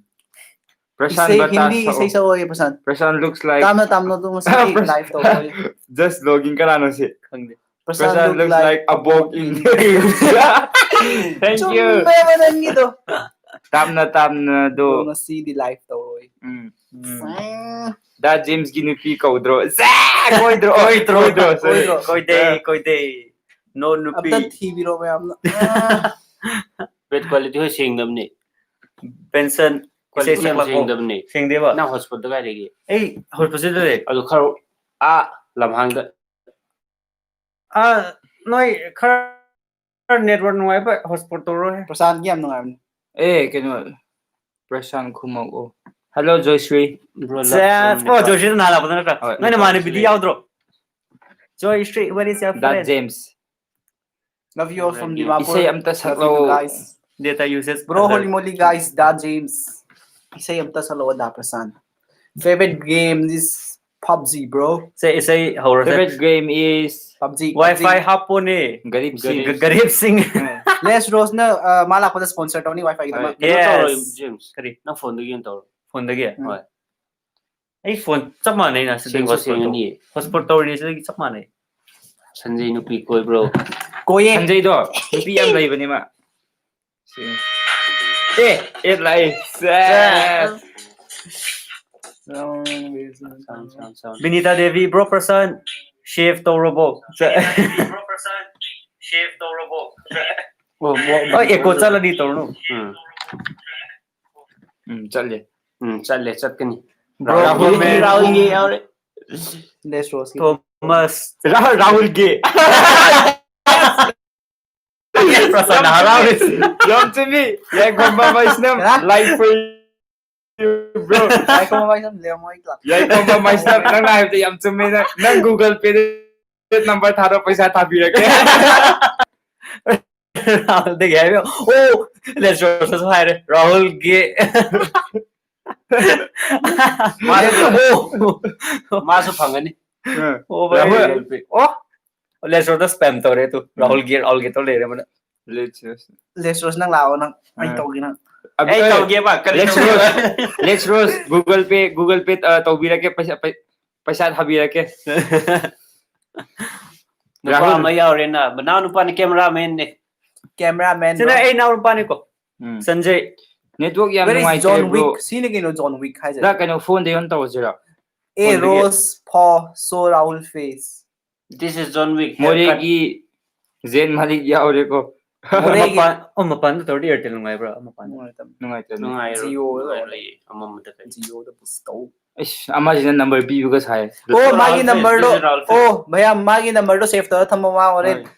ꯄ꯭ꯔꯁꯥꯟ ꯏꯁꯩ, ꯕꯇꯥ ꯍꯤꯟꯗꯤ ꯁꯛꯑꯣ꯫ ꯏꯁꯩ ꯁꯛꯑꯣꯏ ꯄ꯭ꯔꯁꯥꯟ꯫ ꯄ꯭ꯔꯁꯥꯟ looks like ꯇꯥꯞꯅ ꯇꯥꯞꯅ ꯑꯗꯨꯝ ꯉꯁꯤꯗꯤ ꯄ꯭ꯔꯁꯥꯟ- live ꯇꯧꯔꯣꯏ꯫ Just logging ꯀꯅꯥꯅꯣ ꯁꯤ? ꯈꯪꯗꯦ꯫ Prashant looks like a bok in. Thank you. ꯆꯨꯝꯃꯦꯕ ꯅꯪꯒꯤꯗꯣ꯫ ꯇꯥꯞꯅ ꯇꯥꯞꯅ ꯑꯗꯣ ꯑꯗꯣ꯫ ꯉꯁꯤꯗꯤ live ꯇꯧꯔꯣꯏ꯫ ꯎꯝ. ꯎꯝ. ꯗꯥ ꯖꯦꯝꯁꯀꯤ ꯅꯨꯄꯤ ꯀꯧꯗ꯭ꯔꯣ? ꯖꯥ! ꯀꯣꯏꯗ꯭ꯔꯣ? ꯀꯣꯏꯗ꯭ꯔꯣ? ꯀꯣꯏꯗ꯭ꯔꯣ? Sorry. ꯀꯣꯏꯗ꯭ꯔꯣ? ꯀꯣꯏꯗꯦ, ꯀꯣꯏꯗꯦ꯫ No ꯅꯨꯄꯤ꯫ ꯑꯝꯇ ꯊꯤꯕꯤꯔꯣ ꯃꯌꯥꯝꯅ꯫ Bad quality ꯍꯣꯏ ꯁꯦꯡꯗꯕꯅꯦ꯫ Benson, ꯏꯁꯩ Quality ꯌꯥꯝ ꯁꯛꯂꯛꯄꯣ꯫ ꯁꯦꯡꯗꯕꯅꯦ꯫ ꯁꯦꯡꯗꯦꯕ? ꯅꯪ hotspot ꯗ ꯀꯥꯏꯗꯒꯤ? ꯑꯩ hotspot ꯁꯤꯗ ꯂꯩ꯫ ꯑꯗꯨ ꯈꯔ ꯑꯥ ꯂꯝꯍꯥꯡꯗ꯫ ꯑꯥ, ꯅꯣꯏ ꯈꯔ network ꯅꯨꯡꯉꯥꯏꯕ hotspot ꯇꯧꯔꯣꯍꯦ꯫ ꯄ꯭ꯔꯁꯥꯟꯒꯤ ꯌꯥꯝ ꯅꯨꯡꯉꯥꯏꯕꯅꯦ꯫ ꯑꯦ, ꯀꯩꯅꯣ, ꯄ꯭ꯔꯁꯥꯟ ꯈꯨꯃꯛꯑꯣ꯫ Hello, Joyshree. Bro, love Yes. from Oh, Nepal. ꯖꯣꯏꯁ꯭ꯔꯤꯗ ꯅꯍꯥꯟ ꯂꯥꯛꯄꯗ ꯅꯠꯇ꯭ꯔꯥ? ꯍꯣꯏ. ꯅꯣꯏ ꯅꯃꯥꯟꯅꯕꯤꯗꯤ ꯌꯥꯎꯗ꯭ꯔꯣ? ꯖꯣꯏꯁ꯭ꯔꯤ, where is your ꯗꯥ friend? James. Love you all from Love you. Dimapur. ꯏꯁꯩ ꯑꯝꯇ Love you ꯁꯛꯂꯛꯑꯣ꯫ guys. Data usage. Bro, holy moly guys, Da James. ꯏꯁꯩ ꯑꯝꯇ ꯁꯛꯂꯛꯑꯣ, Da Prasant. Favorite game is PUBG, bro. ꯁꯦ, ꯏꯁꯩ ꯍꯧꯔꯁꯦ꯫ Favorite game is PUBG. Wi-Fi PUBG. ꯍꯥꯞꯄꯣꯅꯦ꯫ ꯒꯔꯤꯞ ꯁꯤꯡ꯫ ꯒꯔꯤꯞ꯫ ꯒ-, ꯒꯔꯤꯞ ꯁꯤꯡ꯫ Les Rose ꯅ, ꯑ, ꯃꯥ ꯂꯥꯛꯄꯗ sponsor ꯇꯧꯅꯤ Wi-Fi ꯒꯤꯗꯃꯛ꯫ ꯀꯩꯅꯣ ꯇꯧꯔꯣ, Yes. James. ꯀꯔꯤ? ꯅꯪ phone ꯗꯒꯤ ꯑꯣꯏꯅ ꯇꯧꯔꯣ꯫ Phone ꯗꯒꯤ? ꯎꯝ. ꯍꯣꯏ꯫ ꯑꯩ phone ꯆꯞ ꯃꯥꯟꯅꯩꯅ ꯁꯤꯗ ꯁꯦꯡꯁꯨ hotspot ꯇꯧ-, ꯁꯦꯡꯉꯅꯤꯌꯦ꯫ hotspot ꯇꯧꯔꯤꯅꯦ ꯁꯤꯗꯒꯤ ꯆꯞ ꯃꯥꯟꯅꯩ꯫ ꯁꯟꯖꯩ ꯅꯨꯄꯤ ꯀꯣꯏꯕ꯭ꯔꯣ? ꯀꯣꯏꯌꯦ꯫ ꯁꯟꯖꯩꯗꯣ ꯅꯨꯄꯤ ꯌꯥꯝ ꯂꯩꯕꯅꯦ ꯃꯥ꯫ ꯑꯦ, ꯑꯦꯠ ꯂꯥꯛꯑꯦ꯫ ꯁꯦꯁ꯫ Vinita Devi, bro, Prasan, save ꯇꯧꯔꯕꯣ? ꯑꯣ, ꯑꯣ, ꯍꯣꯏ, ꯑꯦꯀꯣ ꯆꯠꯂꯗꯤ ꯇꯧꯔꯨꯅꯨ꯫ ꯎꯝ꯫ ꯎꯝ, ꯆꯠꯂꯦ꯫ ꯎꯝ, ꯆꯠꯂꯦ, ꯆꯠꯀꯅꯤ꯫ ꯕ꯭ꯔꯣ, ꯔꯥꯍꯨꯜ ꯒꯦ, ꯃꯦꯟ꯫ ꯔꯥꯍꯨꯜ ꯒꯦ ꯌꯥꯎꯔꯦ꯫ ꯂꯦꯁ ꯔꯣꯁꯀꯤ꯫ ꯊꯣꯃꯁ꯫ ꯔꯥ-, ꯔꯥꯍꯨꯜ ꯒꯦ꯫ ꯄ꯭ꯔꯁꯥꯟꯅ ꯍꯔꯥꯎꯔꯤꯁꯤ꯫ ꯌꯥꯝ ꯆꯨꯝꯃꯤ꯫ ꯌꯥꯏꯐꯕ ꯃꯩꯁꯅꯝ, ꯍꯥ? Like for you, bro. ꯌꯥꯏꯐꯕ ꯃꯩꯁꯅꯝ, ꯂꯦꯝꯃꯣꯏ ꯀ꯭ꯂꯥꯁ꯫ ꯌꯥꯏꯐꯕ ꯃꯩꯁꯅꯝ, ꯅꯪꯅ ꯍꯥꯏꯕꯗꯣ ꯌꯥꯝ ꯆꯨꯝꯃꯦ꯫ ꯅꯪ, ꯅꯪ Google Pay number ꯊꯥꯔꯣ, ꯄꯩꯁꯥ ꯊꯥꯕꯤꯔꯛꯀꯦ꯫ ꯔꯥꯍꯨꯜꯗꯒꯤ ꯍꯥꯏꯕꯤꯌꯣ꯫ ꯑꯣ, ꯂꯦꯁ ꯔꯣꯁꯁꯨ ꯍꯥꯏꯔꯦ꯫ ꯔꯥꯍꯨꯜꯒꯤ꯫ ꯃꯥꯁꯨ, ꯑꯣ꯫ ꯃꯥꯁꯨ ꯐꯪꯒꯅꯤ꯫ ꯎꯝ꯫ ꯑꯣ, ꯚꯥꯏ꯫ ꯔꯥꯍꯨꯜ꯫ ꯑꯣ꯫ ꯂꯦꯁ ꯔꯣꯁꯇ spam ꯇꯧꯔꯦ ꯇꯨ꯫ ꯎꯝ꯫ ꯔꯥꯍꯨꯜꯒꯤ, ꯔꯥꯍꯨꯜꯒꯤ ꯇꯧ ꯂꯩꯔꯦ ꯑꯃꯅ꯫ ꯂꯦꯁ ꯔꯣꯁ꯫ ꯂꯦꯁ ꯔꯣꯁ, ꯅꯪ ꯂꯥꯛꯑꯣ, ꯅꯪ꯫ ꯑꯩ ꯑꯥ꯫ ꯇꯧꯒꯦ, ꯅꯪ꯫ ꯑꯕ-, ꯑꯩ ꯑꯦ, ꯇꯧꯒꯦꯕ, ꯀꯔꯤ ꯂꯦꯁ ꯇꯧꯒꯦꯕ? ꯔꯣꯁ, ꯂꯦꯁ ꯔꯣꯁ, Google Pay, Google Pay, ꯑ, ꯇꯧꯕꯤꯔꯛꯀꯦ, ꯄꯩꯁꯥ, ꯄꯩ-, ꯄꯩꯁꯥ ꯊꯥꯕꯤꯔꯛꯀꯦ꯫ ꯅꯨꯄꯥ ꯔꯥꯍꯨꯜ꯫ ꯑꯃ ꯌꯥꯎꯔꯦꯅ, ꯃꯅꯥꯎ ꯅꯨꯄꯥꯅ cameraman ꯅꯦ꯫ Cameraman ꯁꯤꯅ ꯔꯣ? ꯑꯩ ꯏꯅꯥꯎ ꯅꯨꯄꯥꯅꯤꯀꯣ꯫ ꯎꯝ꯫ ꯁꯟꯖꯌ꯫ Network ꯌꯥꯝ Where is ꯅꯨꯡꯉꯥꯏꯇꯦ, John bro꯫ Wick? ꯁꯤꯅ ꯀꯩꯅꯣ John Wick ꯍꯥꯏꯁꯦ? ꯅꯪ ꯀꯩꯅꯣ, phoneꯗ ꯑꯣꯟ ꯇꯧꯔꯁꯤꯔꯣ? A phoneꯗꯒꯤ꯫ Rose for so Rahul face. This is John Wick haircut. ꯃꯣꯔꯦꯒꯤ ꯖꯦꯟ ꯃꯥꯂꯤꯛ ꯌꯥꯎꯔꯦꯀꯣ꯫ ꯃꯣꯔꯦꯒꯤ ꯃꯄꯥꯟ, ꯑꯣ, ꯃꯄꯥꯟꯗ ꯇꯧꯔꯗꯤ Airtel ꯅꯨꯡꯉꯥꯏꯕ꯭ꯔꯥ? ꯃꯄꯥꯟꯗ꯫ ꯅꯨꯡꯉꯥꯏꯇꯕꯅꯤ꯫ ꯅꯨꯡꯉꯥꯏꯔꯣꯏ, Jio ꯅꯨꯡꯉꯥꯏꯔꯣꯏ, ꯑꯃꯝꯕꯗ ꯀꯩ꯫ Jioꯗ boost ꯇꯧ꯫ ꯏꯁ, ꯑꯃꯁꯤꯅ number ꯄꯤꯕꯒ ꯁꯥꯏ꯫ ꯑꯣ, ꯃꯥꯒꯤ Rahul face, numberꯗꯣ, this is Rahul face. ꯑꯣ, ꯃꯌꯥꯝ, ꯃꯥꯒꯤ numberꯗꯣ save ꯇꯧꯔ ꯊꯝꯃꯣ, ꯃꯥ ꯍꯣꯔꯦꯟ ꯍꯣꯏ꯫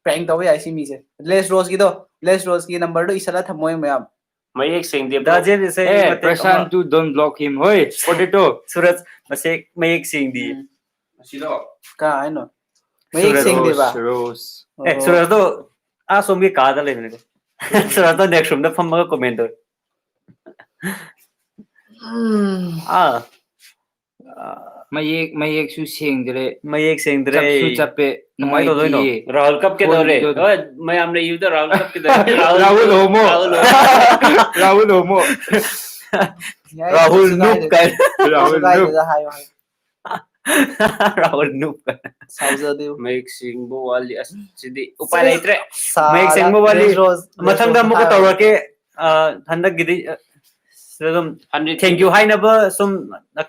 Prank ꯇꯧꯕ ꯌꯥꯏ ꯁꯤ ꯃꯤꯁꯦ꯫ ꯂꯦꯁ ꯔꯣꯁꯀꯤꯗꯣ, ꯂꯦꯁ ꯔꯣꯁꯀꯤ numberꯗꯣ ꯏꯁꯜꯂ ꯊꯝꯃꯣ ꯃꯌꯥꯝ꯫ ꯃꯌꯦꯛ ꯁꯦꯡꯗꯦ, bro꯫ ꯗꯥꯖꯦꯟ ꯏꯁꯩ ꯑꯦ, ꯃꯇꯦꯛ ꯄ꯭ꯔꯁꯥꯟ ꯑꯃ꯫ To don't block him꯫ ꯍꯣꯏ, potato꯫ ꯁꯨꯔꯖ, ꯃꯁꯦꯛ ꯃꯌꯦꯛ ꯁꯦꯡꯗꯦ꯫ ꯎꯝ꯫ ꯑꯁꯤꯔꯣ? ꯀꯥ ꯍꯥꯏꯅꯣ? ꯃꯌꯦꯛ ꯁꯨꯔꯖ꯫ ꯁꯦꯡꯗꯦꯕ? ꯔꯣꯁ, ꯔꯣꯁ꯫ ꯑꯦ, ꯑꯣ꯫ ꯁꯨꯔꯖꯗꯣ ꯑꯥ ꯁꯣꯝꯒꯤ ꯀꯥꯗ ꯂꯩꯕꯅꯤꯀꯣ꯫ ꯁꯨꯔꯖꯗꯣ next roomꯗ ꯐꯝꯃꯒ comment ꯇꯧꯋꯦ꯫ ꯎꯝ꯫ ꯑꯥ꯫ ꯑꯥ꯫ ꯃꯌꯦꯛ, ꯃꯌꯦꯛꯁꯨ ꯁꯦꯡꯗ꯭ꯔꯦ꯫ ꯃꯌꯦꯛ ꯁꯦꯡꯗ꯭ꯔꯦ꯫ ꯆꯞꯁꯨ ꯆꯞꯄꯦ, ꯀꯃꯥꯏꯅ ꯇꯧꯗꯣꯏꯅꯣ? ꯅꯨꯡꯉꯥꯏꯇꯤꯌꯦ꯫ ꯔꯥꯍꯨꯜ ꯀꯞꯀꯦ ꯇꯧꯔꯦ꯫ ꯐꯣꯟꯒꯤꯗꯣ ꯑꯗꯨꯝ ꯍꯣꯏ, ꯃꯌꯥꯝꯅ ꯏꯕꯗ ꯔꯥꯍꯨꯜ ꯀꯞꯀꯦ ꯇꯧꯔꯦ꯫ ꯔꯥꯍꯨꯜ ꯔꯥꯍꯨꯜ ꯍꯣꯃꯣ꯫ ꯔꯥꯍꯨꯜ ꯍꯣꯃꯣ꯫ ꯔꯥꯍꯨꯜ ꯍꯣꯃꯣ꯫ ꯌꯥꯏ, ꯔꯥꯍꯨꯜ ꯀꯩꯁꯨ ꯅꯨꯞ ꯀꯥꯏꯗꯦ꯫ ꯀꯥꯏꯅ꯫ ꯀꯩꯁꯨ ꯔꯥꯍꯨꯜ ꯅꯨꯞ꯫ ꯀꯥꯏꯗꯦꯗ, ꯍꯥꯏꯌꯣ, ꯍꯥꯏꯌꯣ꯫ ꯔꯥꯍꯨꯜ ꯅꯨꯞ꯫ ꯁꯥꯎꯖꯗꯦ꯫ ꯃꯌꯦꯛ ꯁꯦꯡꯕ ꯋꯥꯠꯂꯤ꯫ ꯑꯁ, ꯁꯤꯗꯤ ꯎꯄꯥꯏ ꯂꯩꯇ꯭ꯔꯦ꯫ ꯃꯌꯦꯛ ꯁꯦꯡꯕ ꯋꯥꯠꯂꯤ꯫ ꯃꯊꯪꯗ ꯑꯃꯨꯛꯀ ꯇꯧꯔꯛꯀꯦ꯫ ꯑ, ꯍꯟꯗꯛꯀꯤꯗꯤ, ꯑ, ꯁꯤꯗ ꯑꯗꯨꯝ ꯍꯟꯗ꯭ꯔꯦꯠ thank you ꯍꯥꯏꯅꯕ ꯁꯨꯝ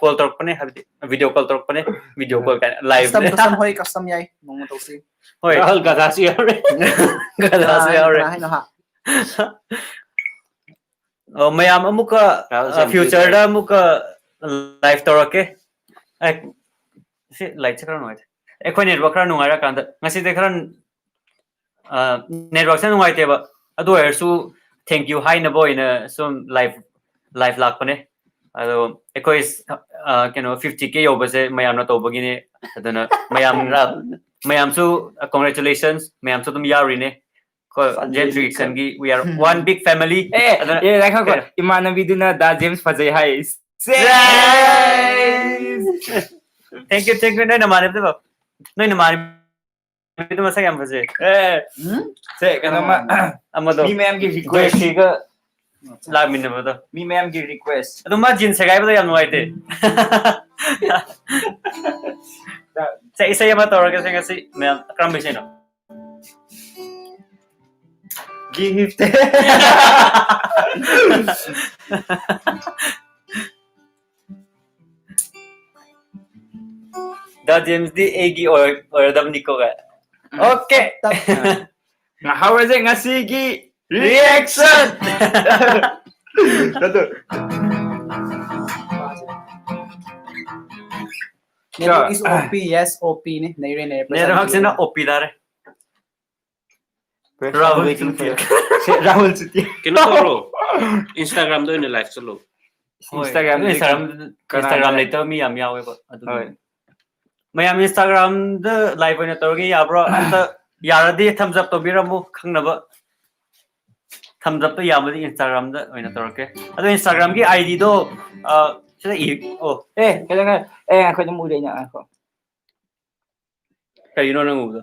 ꯀꯣꯜ ꯇꯧꯔꯛꯄꯅꯦ, ꯍꯥꯏꯕꯗꯤ ꯚꯤꯗꯤꯑꯣ ꯀꯣꯜ ꯇꯧꯔꯛꯄꯅꯦ, ꯚꯤꯗꯤꯑꯣ ꯀꯣꯜ ꯀꯥꯏꯅ ꯀꯁꯇꯝ ꯂꯥꯏꯚ꯫ ꯀꯁꯇꯝ ꯍꯣꯏ, ꯀꯁꯇꯝ ꯌꯥꯏ, ꯅꯣꯡꯃ ꯇꯧꯁꯤ꯫ ꯍꯣꯏ꯫ ꯔꯥꯍꯨꯜ ꯒꯗꯥꯁꯨ ꯌꯥꯎꯔꯦ꯫ ꯒꯗꯥꯁꯨ ꯀꯅꯥ ꯌꯥꯎꯔꯦ꯫ ꯀꯅꯥ ꯍꯥꯏꯅꯣ ꯍꯥ? ꯑꯣ, ꯃꯌꯥꯝ ꯑꯃꯨꯛꯀ ꯔꯥꯍꯨꯜ ꯑ, ꯁꯦꯝ ꯐ꯭ꯌꯨꯆꯔꯗ ꯑꯃꯨꯛꯀ ꯂꯥꯏꯚ ꯇꯧꯔꯛꯀꯦ꯫ ꯑꯦ, ꯁꯤ ꯂꯥꯏꯠꯁꯦ ꯈꯔ ꯅꯨꯡꯉꯥꯏꯇꯦ꯫ ꯑꯩꯈꯣꯏ ꯅꯦꯠꯋꯥꯛ ꯈꯔ ꯅꯨꯡꯉꯥꯏꯔꯀꯥꯟꯗ, ꯉꯁꯤꯗꯤ ꯈꯔ, ꯑ, ꯅꯦꯠꯋꯥꯛꯁꯦ ꯅꯨꯡꯉꯥꯏꯇꯦꯕ, ꯑꯗꯨ ꯑꯣꯏꯔꯁꯨ thank you ꯍꯥꯏꯅꯕ ꯑꯣꯏꯅ ꯁꯨꯝ ꯂꯥꯏꯚ ꯂꯥꯏꯚ ꯂꯥꯛꯄꯅꯦ꯫ ꯑꯗꯣ ꯑꯩꯈꯣꯏ, ꯑ, ꯀꯩꯅꯣ, fifty K ꯌꯧꯕꯁꯦ ꯃꯌꯥꯝꯅ ꯇꯧꯕꯒꯤꯅꯦ꯫ ꯑꯗꯨꯅ ꯃꯌꯥꯝ ꯃꯌꯥꯝꯁꯨ congratulations, ꯃꯌꯥꯝꯁꯨ ꯑꯗꯨꯝ ꯌꯥꯎꯔꯤꯅꯦ꯫ ꯀꯣ, James Reactionꯒꯤ we are one big family꯫ ꯑꯦ, ꯑꯗꯨꯅ ꯑꯦ, ꯉꯥꯏꯈꯣꯀꯣ꯫ ꯀꯩꯅꯣ? ꯏꯃꯥꯟꯅꯕꯤꯗꯨꯅ ꯗꯥ ꯖꯦꯝꯁ ꯐꯖꯩ ꯍꯥꯏ꯫ Thank you, thank you꯫ ꯅꯣꯏ ꯅꯃꯥꯟꯅꯕꯤꯗꯨ, ꯅꯣꯏ ꯅꯃꯥꯟꯅꯕꯤꯗꯨ ꯃꯁꯛ ꯌꯥꯝ ꯐꯖꯩ꯫ ꯑꯦ, ꯎꯝ? ꯁꯦ, ꯀꯩꯅꯣꯃ, ꯑꯃꯗꯣ ꯃꯤ ꯃꯌꯥꯝꯒꯤ request, ꯖꯣꯏꯁꯤꯒ ꯂꯥꯛꯃꯤꯟꯅꯕꯗꯣ꯫ ꯃꯤ ꯃꯌꯥꯝꯒꯤ request꯫ ꯑꯗꯨ ꯃꯥ ꯖꯤꯟ ꯁꯦꯒꯥꯏꯕꯗꯣ ꯌꯥꯝ ꯅꯨꯡꯉꯥꯏꯇꯦ꯫ ꯁꯦ, ꯏꯁꯩ ꯑꯃ ꯇꯧꯔꯒꯁꯦ ꯉꯁꯤ ꯃꯌꯥꯝ꯫ ꯀꯔꯝꯕ ꯏꯁꯩꯅꯣ? Gift꯫ ꯗꯥ ꯖꯦꯝꯁꯇꯤ ꯑꯩꯒꯤ ꯑꯣꯏ-, ꯑꯣꯏꯔꯗꯕꯅꯤꯀꯣ ꯀꯥꯏ꯫ Okay꯫ ꯍꯧꯔꯁꯦ ꯉꯁꯤꯒꯤ reaction꯫ Network is O P, yes, O P ꯅꯦ, ꯅꯩꯔꯦ, ꯅꯩꯔꯦ, present ꯅꯦꯠꯋꯥꯛꯁꯤꯅ ꯅꯩꯔꯦ꯫ O P ꯇꯥꯔꯦ꯫ ꯔꯥꯍꯨꯜ ꯆꯨꯇꯤ꯫ ꯁꯦ, ꯔꯥꯍꯨꯜ ꯆꯨꯇꯤ꯫ ꯀꯩꯅꯣ ꯇꯧꯔꯣ, Instagramꯗ ꯑꯣꯏꯅ ꯂꯥꯏꯚ ꯆꯠꯂꯣ꯫ Instagram, Instagram, ꯀꯅꯥꯅ Instagram ꯂꯩꯇꯕ ꯃꯤ ꯌꯥꯝ ꯌꯥꯎꯋꯦꯕ꯫ ꯑꯗꯨꯒꯤ ꯍꯣꯏ꯫ ꯃꯌꯥꯝ Instagramꯗ ꯂꯥꯏꯚ ꯑꯣꯏꯅ ꯇꯧꯔꯒꯦ ꯌꯥꯕ꯭ꯔꯣ? ꯑꯝꯇ ꯌꯥꯔꯗꯤ thumbs up ꯇꯧꯕꯤꯔꯝꯃꯨ, ꯈꯪꯅꯕ꯫ Thumbs upꯇꯣ ꯌꯥꯝꯃꯗꯤ Instagramꯗ ꯑꯣꯏꯅ ꯇꯧꯔꯛꯀꯦ꯫ ꯑꯗꯣ Instagramꯒꯤ IDꯗꯣ, ꯑ, ꯁꯤꯗ ꯏ-, ꯑꯣ, ꯑꯦ, ꯀꯩꯗꯧꯉꯩ? ꯑꯦ, ꯉꯥꯏꯈꯣ, ꯑꯗꯨꯝ ꯎꯔꯦ ꯑꯩꯅ, ꯉꯥꯏꯈꯣ꯫ ꯀꯩꯅꯣ ꯅꯪ ꯎꯕꯗꯣ?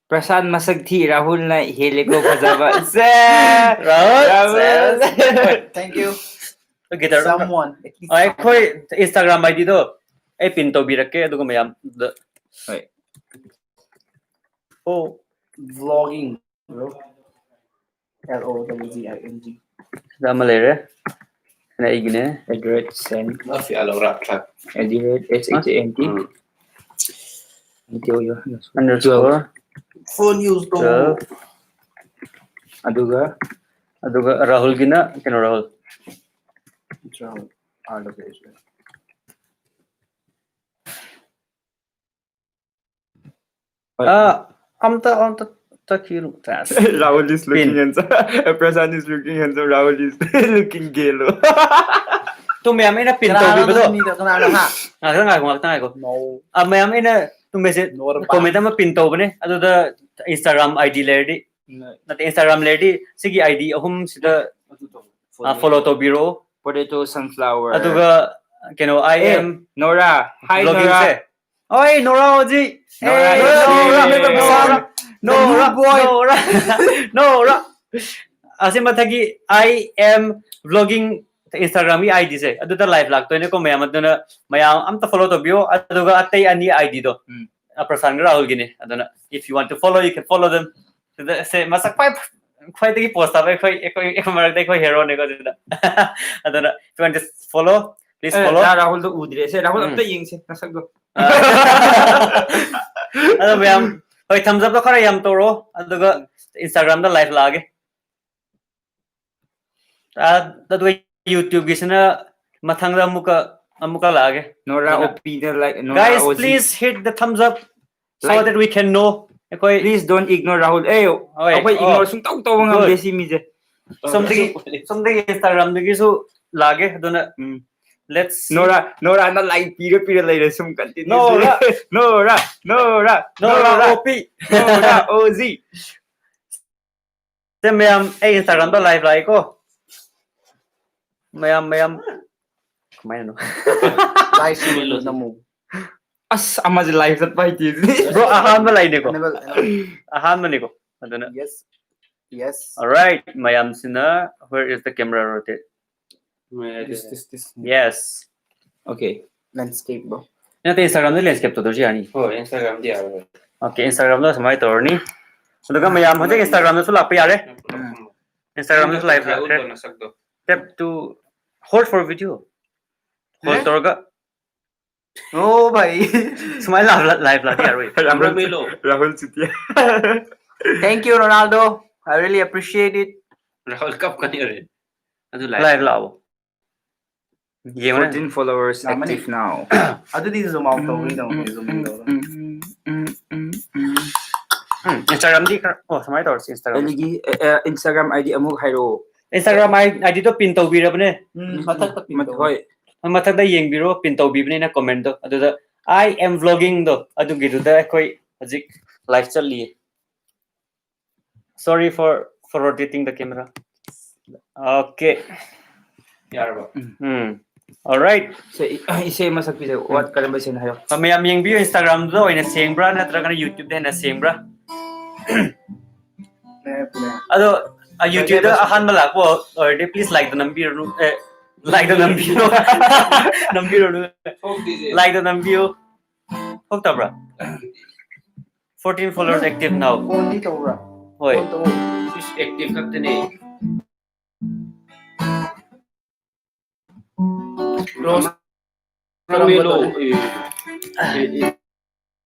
ꯄ꯭ꯔꯁꯥꯟ ꯃꯁꯛ ꯊꯤ, ꯔꯥꯍꯨꯜꯅ ꯍꯦꯜꯂꯦꯀꯣ ꯐꯖꯕ꯫ ꯁꯦ! ꯔꯥꯍꯨꯜ! ꯔꯥꯍꯨꯜ! ꯍꯣꯏ, Thank you. Guitar Someone, at least ꯑꯩꯈꯣꯏ someone. Instagram IDꯗꯣ ꯑꯩ ꯄꯤꯟ ꯇꯧꯕꯤꯔꯛꯀꯦ ꯑꯗꯨꯒ ꯃꯌꯥꯝꯗ ꯍꯣꯏ꯫ ꯑꯣ Vlogging, bro. L O W G I N G. ꯁꯤꯗ ꯑꯃ ꯂꯩꯔꯦ꯫ ꯁꯤꯅ ꯑꯩꯒꯤꯅꯦ꯫ At the rate send Mafia Laura Truck. at the rate S H A N T. Mm. Underscore Phone use to. Twelve. ꯑꯗꯨꯒ ꯑꯗꯨꯒ ꯔꯥꯍꯨꯜꯒꯤꯅ ꯀꯩꯅꯣ Rahul John, R W H. ꯑꯥ ꯑꯝꯇ ꯑꯝꯇ ꯆꯠꯈꯤꯅꯨ꯫ Rahul is looking handsome. Prashant is looking handsome. Rahul is looking gay. Two ꯃꯌꯥꯝ ꯑꯩꯅ ꯄꯤꯟ ꯇꯧꯕꯤꯕꯗꯣ ꯃꯤꯗꯣ ꯀꯅꯥꯅꯣ ꯍꯥ? ꯉꯥꯛꯇꯪ ꯉꯥꯏꯈꯣ ꯉꯥꯛꯇꯪ ꯉꯥꯏꯈꯣ꯫ No. ꯑ, ꯃꯌꯥꯝ ꯑꯩꯅ ꯇꯨꯝꯕꯁꯦ Norba. ꯀꯣꯃꯦꯟ ꯑꯃ ꯄꯤꯟ ꯇꯧꯕꯅꯦ ꯑꯗꯨꯗ ꯏꯟꯁꯇꯥꯒ꯭ꯔꯥꯝ ꯑꯥꯏ ꯗꯤ ꯂꯩꯔꯗꯤ ꯅꯠꯇꯦ ꯏꯟꯁꯇꯥꯒ꯭ꯔꯥꯝ ꯂꯩꯔꯗꯤ ꯁꯤꯒꯤ ꯑꯥꯏ ꯗꯤ ꯑꯍꯨꯝꯁꯤꯗ ꯐꯣꯂꯣ ꯇꯧꯕꯤꯔꯣ꯫ Potato, sunflower. ꯑꯗꯨꯒ ꯀꯩꯅꯣ I A, M Nora. Hi, Nora. ꯕ꯭ꯂꯣꯒꯤꯡꯁꯦ ꯍꯣꯏ ꯅꯣꯔꯥ ꯍꯧꯖꯤꯛ Nora, ꯑꯦ, Nora, Nora, Nora, Nora, Nora. Nora, Nora. ꯑꯁꯤ ꯃꯊꯛꯀꯤ ꯑꯥꯏ ꯑꯦꯝ ꯕ꯭ꯂꯣꯒꯤꯡ ꯏꯟꯁꯇꯥꯒ꯭ꯔꯥꯝꯒꯤ ꯑꯥꯏ ꯗꯤꯁꯦ ꯑꯗꯨꯗ ꯂꯥꯏꯚ ꯂꯥꯛꯇꯣꯏꯅꯦꯀꯣ ꯃꯌꯥꯝ꯫ ꯑꯗꯨꯅ ꯃꯌꯥꯝ ꯑꯝꯇ ꯐꯣꯂꯣ ꯇꯧꯕꯤꯌꯣ꯫ ꯑꯗꯨꯒ ꯑꯇꯩ ꯑꯅꯤ ꯑꯥꯏ ꯗꯤꯗꯣ ꯎꯝ. ꯄ꯭ꯔꯁꯥꯟꯒ ꯔꯥꯍꯨꯜꯒꯤꯅꯦ꯫ ꯑꯗꯨꯅ if you want to follow, you can follow them. ꯁꯤꯗ ꯁꯦ ꯃꯁꯛ ꯈ꯭ꯋꯥꯏ ꯈ꯭ꯋꯥꯏꯗꯒꯤ ꯄꯣꯁ ꯇꯥꯕ ꯑꯩꯈꯣꯏ ꯑꯩꯈꯣꯏ ꯑꯩꯈꯣꯏ ꯃꯔꯛꯇ ꯑꯩꯈꯣꯏ ꯍꯦꯔꯣꯅꯦꯀꯣ ꯁꯤꯗ꯫ ꯑꯗꯨꯅ if you want to follow, please follow. ꯔꯥꯍꯨꯜꯗꯣ ꯎꯗ꯭ꯔꯦ ꯁꯦ ꯔꯥꯍꯨꯜ ꯎꯝ. ꯑꯝꯇ ꯌꯦꯡꯁꯦ ꯅꯁꯛꯇꯣ꯫ ꯑꯗꯣ ꯃꯌꯥꯝ ꯍꯣꯏ ꯊꯝꯖꯕ ꯈꯔ ꯌꯥꯝ ꯇꯧꯔꯣ ꯑꯗꯨꯒ ꯏꯟꯁꯇꯥꯒ꯭ꯔꯥꯝꯗ ꯂꯥꯏꯚ ꯂꯥꯛꯑꯒꯦ꯫ ꯑꯥ, ꯑꯗꯨꯒ ꯌꯨꯇ꯭ꯌꯨꯕꯀꯤꯁꯤꯅ ꯃꯊꯪꯗ ꯑꯃꯨꯛꯀ ꯑꯃꯨꯛꯀ ꯂꯥꯛꯑꯒꯦ꯫ ꯅꯣꯔꯥ ꯑꯗꯨꯅ ꯑꯣꯄꯤꯗ ꯂꯥꯏꯛ ꯅꯣꯔꯥ Guys, ꯑꯣꯖꯤ. Please hit the thumbs up so Like. That we can know. ꯑꯩꯈꯣꯏ Please don't ignore ꯔꯥꯍꯨꯜ. ꯑꯦ ꯍꯣꯏ, ꯑꯩꯈꯣꯏ ꯑꯣ. ꯏꯒꯅꯣꯔ ꯁꯨꯡꯇꯧ ꯇꯧꯕ ꯉꯝꯗꯦ Good. ꯁꯤ ꯃꯤꯁꯦ. ꯁꯣꯝꯗꯒꯤ ꯁꯣꯝꯗꯒꯤ ꯏꯟꯁꯇꯥꯒ꯭ꯔꯥꯝꯗꯒꯤꯁꯨ ꯂꯥꯛꯑꯒꯦ꯫ ꯑꯗꯨꯅ ꯎꯝ. Let's see. ꯅꯣꯔꯥ ꯅꯣꯔꯥꯅ ꯂꯥꯏꯛ ꯄꯤꯔ ꯄꯤꯔ ꯂꯩꯔꯦ ꯁꯨꯝ continue. Nora. Nora Nora Nora Nora ꯑꯣꯄꯤ. Nora ꯑꯣꯖꯤ. ꯁꯦ ꯃꯌꯥꯝ ꯑꯩ ꯏꯟꯁꯇꯥꯒ꯭ꯔꯥꯝꯗ ꯂꯥꯏꯚ ꯂꯥꯛꯑꯦꯀꯣ꯫ ꯃꯌꯥꯝ ꯃꯌꯥꯝ ꯀꯃꯥꯏꯅꯅꯣ? Live stream ꯅꯝꯃꯨ. ꯑꯁ ꯑꯃꯁꯦ ꯂꯥꯏꯚ ꯆꯠꯄ ꯍꯩꯇꯦ꯫ ꯕ꯭ꯔꯣ ꯑꯍꯥꯟꯕ ꯂꯥꯏꯅꯦꯀꯣ꯫ Enable, enable. ꯑꯍꯥꯟꯕꯅꯤꯀꯣ꯫ ꯑꯗꯨꯅ Yes. Yes. Alright, ꯃꯌꯥꯝꯁꯤꯅ where is the camera rotate? This, this, this. Yes. Okay. landscape ꯕꯣ? ꯅꯠꯇꯦ, Instagram ꯗ landscape ꯇꯧꯗ꯭ꯔꯁꯨ ꯌꯥꯅꯤ. ꯍꯣꯏ, Instagram ꯗꯤ ꯌꯥꯔꯣꯏ. Okay, Instagram ꯗ ꯁꯨꯃꯥꯏꯅ ꯇꯧꯔꯅꯤ꯫ ꯑꯗꯨꯒ ꯃꯌꯥꯝ ꯍꯧꯖꯤꯛ Instagram ꯗꯁꯨ ꯂꯥꯛꯄ ꯌꯥꯔꯦ. Instagram ꯗꯁꯨ live ꯂꯥꯛꯈ꯭ꯔꯦ. ꯅꯁꯛꯇꯣ. Tap to hold for video. Hold ꯇꯧꯔꯒ ꯑꯣ ꯚꯥꯏ. ꯁꯨꯃꯥꯏꯅ live live ꯂꯥꯛꯄ ꯌꯥꯔꯣꯏ. ꯔꯥꯍꯨꯜ ꯃꯦꯂꯣ. Rahul Chutia. Thank you, Ronaldo. I really appreciate it. Rahul ꯀꯞꯀꯅꯤ ꯍꯣꯔꯦꯟ. ꯑꯗꯨ Live ꯂꯥꯛꯑꯣ. ꯌꯦꯡꯉꯨꯅꯦ. Fourteen followers ꯌꯥꯝꯃꯅꯤ꯫ Active now. ꯑꯗꯨꯗꯤ zoom out ꯇꯧꯕꯒꯤꯗꯧꯅꯦ, zoom in ꯇꯧꯕ. ꯎꯝ, Instagram ꯗꯤ ꯈꯔ, ꯑꯣ, ꯁꯨꯃꯥꯏꯅ ꯇꯧꯔꯁꯤ Instagram. ꯑꯩꯒꯤ ꯑ, ꯑ, Instagram ID ꯑꯃꯨꯛ ꯍꯥꯏꯔꯛꯑꯣ. Instagram ID ꯗꯣ pin ꯇꯧꯕꯤꯔꯕꯅꯦ. ꯎꯝ, ꯃꯊꯛꯇ pin ꯃꯠ- ꯇꯧ꯫ ꯍꯣꯏ. ꯃꯊꯛꯇ ꯌꯦꯡꯕꯤꯔꯣ, pin ꯇꯧꯕꯤꯕꯅꯤꯅ comment ꯗꯣ. ꯑꯗꯨꯗ I am vlogging ꯗꯣ, ꯑꯗꯨꯒꯤꯗꯨꯗ ꯑꯩꯈꯣꯏ ꯍꯧꯖꯤꯛ live ꯆꯠꯂꯤꯌꯦ. Sorry for, for rotating the camera. Okay. ꯌꯥꯔꯕ? ꯎꯝ. Alright. ꯏꯁꯩ, ꯏꯁꯩ ꯑꯃ ꯁꯛꯄꯤꯖꯧ. What, ꯀꯔꯝꯕ ꯏꯁꯩꯅꯣ ꯍꯥꯏꯌꯣ. ꯃꯌꯥꯝ ꯌꯦꯡꯕꯤꯌꯨ, Instagram ꯗ ꯑꯣꯏꯅ ꯁꯦꯡꯕ꯭ꯔꯥ ꯅꯠꯇ꯭ꯔꯒꯅ YouTube ꯗ ꯍꯦꯟꯅ ꯁꯦꯡꯕ꯭ꯔꯥ? ꯂꯦꯞ, ꯂꯦꯞ꯫ ꯑꯗꯣ, ꯑ, YouTube ꯗ ꯑꯍꯥꯟꯕ ꯂꯥꯛꯄ ꯑꯣꯏꯔꯗꯤ please like ꯇ ꯅꯝꯕꯤꯔꯨꯅꯨ꯫ ꯑꯦ, like ꯇ ꯅꯝꯕꯤꯔꯣ꯫ ꯅꯝꯕꯤꯔꯨꯅꯨ꯫ ꯊꯣꯛꯇꯤꯁꯦ. Like ꯇ ꯅꯝꯕꯤꯌꯨ꯫ ꯊꯣꯛꯇꯕ꯭ꯔꯥ? Fourteen followers active now. On ꯗꯤ ꯇꯧꯕ꯭ꯔꯥ? ꯍꯣꯏ. On ꯇꯧ꯫ Active ꯈꯛꯇꯅꯦ. Close. ꯔꯥꯍꯨꯜ ꯃꯦꯂꯣ. ꯑꯦ, ꯑꯦ, ꯑꯦ,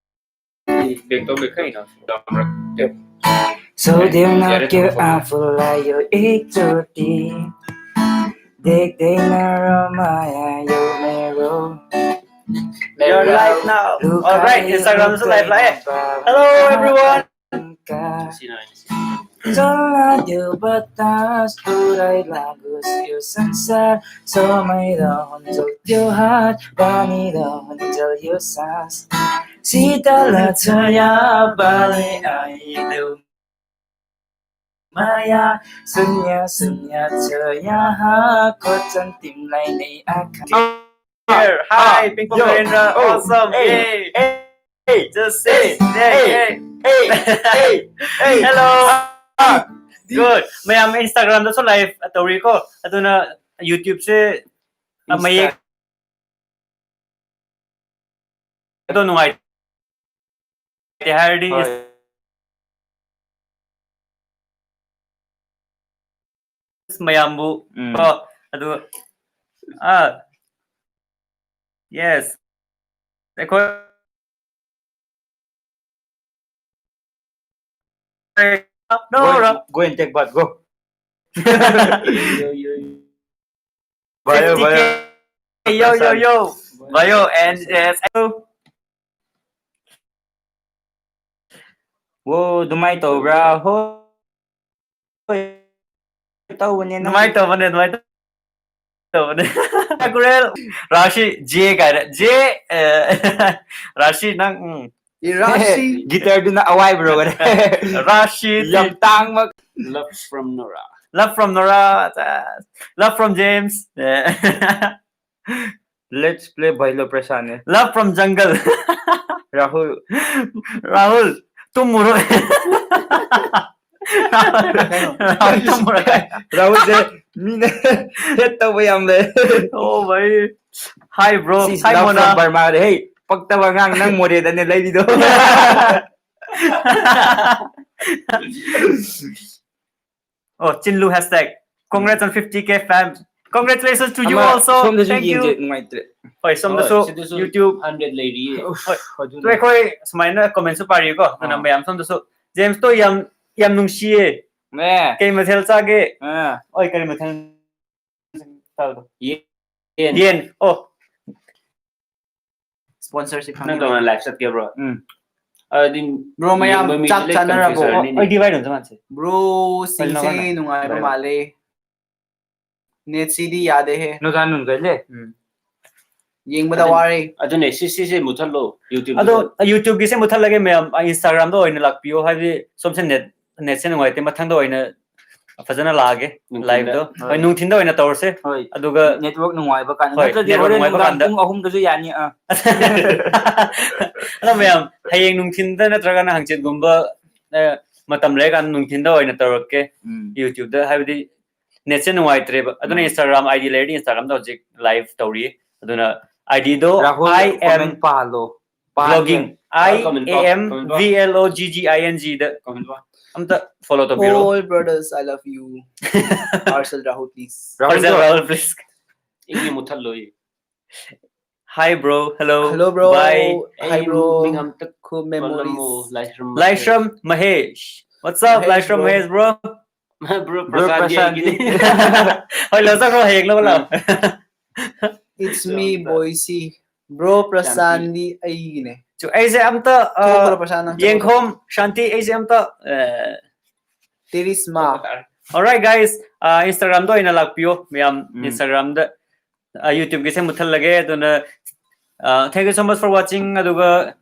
ꯑꯦ, back ꯇꯧꯒꯦ ꯀꯩꯅꯣ? So they'll knock you out for like your eight thirty. They they narrow my eye, you narrow. You're live now. Alright, Instagram ꯗꯁꯨ live ꯂꯥꯛꯑꯦ. Hello everyone. ꯁꯤꯅ ꯑꯩꯅ ꯁꯤ. Sola de batas, pura y lagos, yo sansar. So my da un sol, yo hat, bani da un sol, yo sas. Sita la chaya, bale ai do. Maya, sunya, sunya, chaya, ha, kotan tim lai nei akan. Here. Hi, Ah, Ping Pong yo, Narendra. Oh, Awesome. Hey, Yay. Hey, Just say, Hey, hey, hey, hey. Hey, hey, hey. Hello. Ah, Good. ꯃꯌꯥꯝ Instagram ꯗꯁꯨ live ꯇꯧꯔꯤꯀꯣ. ꯑꯗꯨꯅ YouTube ꯁꯦ, ꯑ, ꯃꯌꯦꯛ ꯑꯗꯣ ꯅꯨꯡꯉꯥꯏꯇꯦ ꯍꯥꯏꯔꯗꯤ ꯍꯣꯏ꯫ ꯃꯌꯥꯝꯕꯨ ꯎꯝ꯫ ꯀꯣ, ꯑꯗꯨ ꯑꯥ, yes, ꯑꯩꯈꯣꯏ Go and, go and take bath, go. Yo, yo, yo. Bayo, fifty K. bayo. Yo, yo, yo. Bayo, and yes. Wo, ꯑꯗꯨꯃꯥꯏꯅ ꯇꯧꯕ꯭ꯔꯥ? ꯍꯣꯏ, ꯇꯧꯕꯅꯦ ꯅꯪ꯫ ꯑꯗꯨꯃꯥꯏꯅ ꯇꯧꯕꯅꯦ, ꯑꯗꯨꯃꯥꯏꯅ ꯇꯧꯕꯅꯦ꯫ ꯀꯨꯔꯦꯜ, ꯔꯥꯁꯤ, ꯖꯦ ꯀꯥꯏꯅ꯫ ꯖꯦ, ꯑꯦ, ꯔꯥꯁꯤ, ꯅꯪ, ꯎꯝ꯫ ꯏꯔꯥꯁꯤ꯫ Guitar ꯗꯨꯅ ꯑꯋꯥꯏꯕ꯭ꯔꯣ? ꯔꯥꯁꯤ, ꯌꯥꯝ ꯇꯥꯡꯕ꯫ Love from Nora. Love from Nora, love from James, Let's play Bailo Prasad ꯅꯦ꯫ Love from Jungle. Rahul. Rahul, ꯇꯨꯝꯃꯨꯔꯣ꯫ Rahul, ꯇꯨꯝꯃꯨꯔꯣ꯫ ꯔꯥꯍꯨꯜꯁꯦ ꯃꯤꯅ hate ꯇꯧꯕ ꯌꯥꯝ ꯂꯩ꯫ Oh, ꯚꯥꯏ꯫ Hi, bro. ꯁꯤꯁ, Hi, love Mona. From Burma ꯗ꯫ ꯍꯦ, ꯄꯛꯇꯕ ꯑꯉꯥꯡ, ꯅꯪ ꯃꯣꯔꯦꯗꯅꯦ ꯂꯩꯔꯤꯗꯣ꯫ Oh, Chinlu hashtag. Congrats on fifty K fam. Congratulations to you ꯑꯃ also. ꯁꯣꯝꯗꯁꯨ Thank you. ꯌꯦꯡꯁꯦ, ꯅꯨꯡꯉꯥꯏꯇ꯭ꯔꯦ꯫ ꯍꯣꯏ, ꯁꯣꯝꯗꯁꯨ ꯁꯤꯗꯁꯨ YouTube. Hundred ꯂꯩꯔꯤꯌꯦ꯫ ꯎꯐ, ꯑꯗꯨꯅꯦ꯫ ꯑꯩꯈꯣꯏ ꯁꯨꯃꯥꯏꯅ comment ꯁꯨ ꯄꯥꯔꯤꯀꯣ, ꯑꯗꯨꯅ ꯑꯥ꯫ ꯃꯌꯥꯝ ꯁꯣꯝꯗꯁꯨ꯫ James ꯇꯣ ꯌꯥꯝ, ꯌꯥꯝ ꯅꯨꯡꯁꯤꯌꯦ꯫ ꯃꯦ꯫ ꯀꯩ ꯃꯊꯦꯜ ꯆꯥꯒꯦ? ꯑꯥ꯫ ꯍꯣꯏ, ꯀꯔꯤ ꯃꯊꯦꯜ? ꯌꯦꯟ꯫ ꯌꯦꯟ꯫ ꯑꯣ, Sponsorship ꯅꯪ ꯇꯣꯉꯥꯟꯅ live ꯆꯠꯀꯦ, bro? ꯎꯝ꯫ ꯑꯗꯨꯗꯤ Bro, ꯃꯌꯥꯝ ꯌꯦꯡꯕ ꯃꯤꯗꯤ ꯆꯥꯛ ꯂꯣꯏ ꯆꯥꯅꯔꯕꯣ? confuse ꯑꯣꯏꯔꯅꯤꯅꯦ꯫ ꯑꯩꯗꯤ ꯚꯥꯏ ꯅꯣꯟ ꯆꯃꯥꯟꯁꯦ꯫ Bro ꯁꯤꯡꯁꯦ ꯀꯩꯅꯣ? ꯅꯨꯡꯉꯥꯏꯕ ꯀꯩꯅꯣ? ꯃꯥꯜꯂꯦ꯫ Net ꯁꯤꯗꯤ ꯌꯥꯗꯦꯍꯦ꯫ ꯅꯣꯖꯥꯟ ꯅꯨꯡꯒꯜꯂꯦ꯫ ꯎꯝ꯫ ꯌꯦꯡꯕꯗ ꯑꯗꯨ- ꯋꯥꯔꯦ꯫ ꯑꯗꯨꯅꯦ, ꯁꯤ, ꯁꯤꯁꯦ ꯃꯨꯠꯊꯠꯂꯣ, YouTube ꯗ꯫ ꯑꯗꯣ YouTube ꯒꯤꯁꯦ ꯃꯨꯠꯊꯠꯂꯒꯦ ꯃꯌꯥꯝ, Instagram ꯗ ꯑꯣꯏꯅ ꯂꯥꯛꯄꯤꯌꯣ, ꯍꯥꯏꯕꯗꯤ ꯁꯣꯝꯁꯦ net, net ꯁꯦ ꯅꯨꯡꯉꯥꯏꯇꯦ, ꯃꯊꯪꯗ ꯑꯣꯏꯅ ꯐꯖꯅ ꯂꯥꯛꯑꯒꯦ, ꯅꯨꯡꯊꯤꯟꯗ꯫ live ꯗꯣ꯫ ꯍꯣꯏ, ꯍꯣꯏ꯫ ꯅꯨꯡꯊꯤꯟꯗ ꯑꯣꯏꯅ ꯇꯧꯔꯁꯦ꯫ ꯍꯣꯏ꯫ ꯑꯗꯨꯒ Network ꯅꯨꯡꯉꯥꯏꯕ ꯀꯥꯟꯗ꯫ ꯍꯣꯏ, ꯅꯠꯇ꯭ꯔꯗꯤ network ꯍꯣꯔꯦꯟ ꯅꯨꯡꯉꯥꯏꯕ ꯅꯨꯡꯗꯥꯡ ꯀꯥꯟꯗ꯫ ꯄꯨꯡ ꯑꯍꯨꯝꯗꯁꯨ ꯌꯥꯅꯤ꯫ ꯑꯥ꯫ ꯑꯗꯣ ꯃꯌꯥꯝ, ꯍꯌꯦꯡ ꯅꯨꯡꯊꯤꯟꯗ ꯅꯠꯇ꯭ꯔꯒꯅ ꯍꯪꯆꯤꯠꯀꯨꯝꯕ, ꯑ, ꯃꯇꯝ ꯂꯩꯔꯀꯥꯟꯗ ꯅꯨꯡꯊꯤꯟꯗ ꯑꯣꯏꯅ ꯇꯧꯔꯛꯀꯦ꯫ ꯎꯝ꯫ YouTube ꯗ, ꯍꯥꯏꯕꯗꯤ net ꯁꯦ ꯅꯨꯡꯉꯥꯏꯇ꯭ꯔꯦꯕ꯫ ꯑꯗꯨꯅ ꯎꯝ꯫ Instagram ID ꯂꯩꯔꯗꯤ Instagram ꯗ ꯍꯧꯖꯤꯛ live ꯇꯧꯔꯤ꯫ ꯑꯗꯨꯅ ID ꯗꯣ Rahul, I M comment ꯄꯥꯍꯜꯂꯣ꯫ Vlogging. I A M V L O G G I N G ꯗ ꯑꯝꯇ follow ꯇꯧꯕꯤꯔꯣ. All brothers, I love you. Parcel Rahul, please. Parcel Rahul, please. ꯏꯪꯒꯤ ꯃꯨꯊꯠꯂꯣꯏ. Hi bro, hello. Hello bro. Bye. Hi bro. ꯃꯤꯡ ꯑꯝꯇ cool memories. ꯂꯥꯏꯁ꯭ꯔꯝ Mahesh. What's up, Lasram Mahesh bro? Bro, ꯍꯣꯏ, ꯂꯧꯖꯈ꯭ꯔꯣ, ꯍꯌꯦꯡ ꯂꯧꯕ ꯂꯥꯛꯑꯣ. It's me, Boise. Bro, ꯄ꯭ꯔꯁꯥꯟꯗꯤ ꯑꯩꯒꯤꯅꯦ꯫ ꯑꯩꯁꯦ ꯑꯝꯇ, ꯑ, ꯊꯣꯛꯈ꯭ꯔꯣ, ꯄ꯭ꯔꯁꯥꯟ, ꯅꯪ ꯌꯦꯡꯈꯣꯝ, ꯁꯥꯟꯇꯤ, ꯑꯩꯁꯦ ꯑꯝꯇ, ꯑ, Terisma. Alright, guys, ꯑ, Instagram ꯗ ꯑꯣꯏꯅ ꯂꯥꯛꯄꯤꯌꯣ, ꯃꯌꯥꯝ, Instagram ꯗ꯫ ꯑ, YouTube ꯒꯤꯁꯦ ꯃꯨꯠꯊꯠꯂꯒꯦ, ꯑꯗꯨꯅ, ꯑ, thank you so much for watching, ꯑꯗꯨꯒ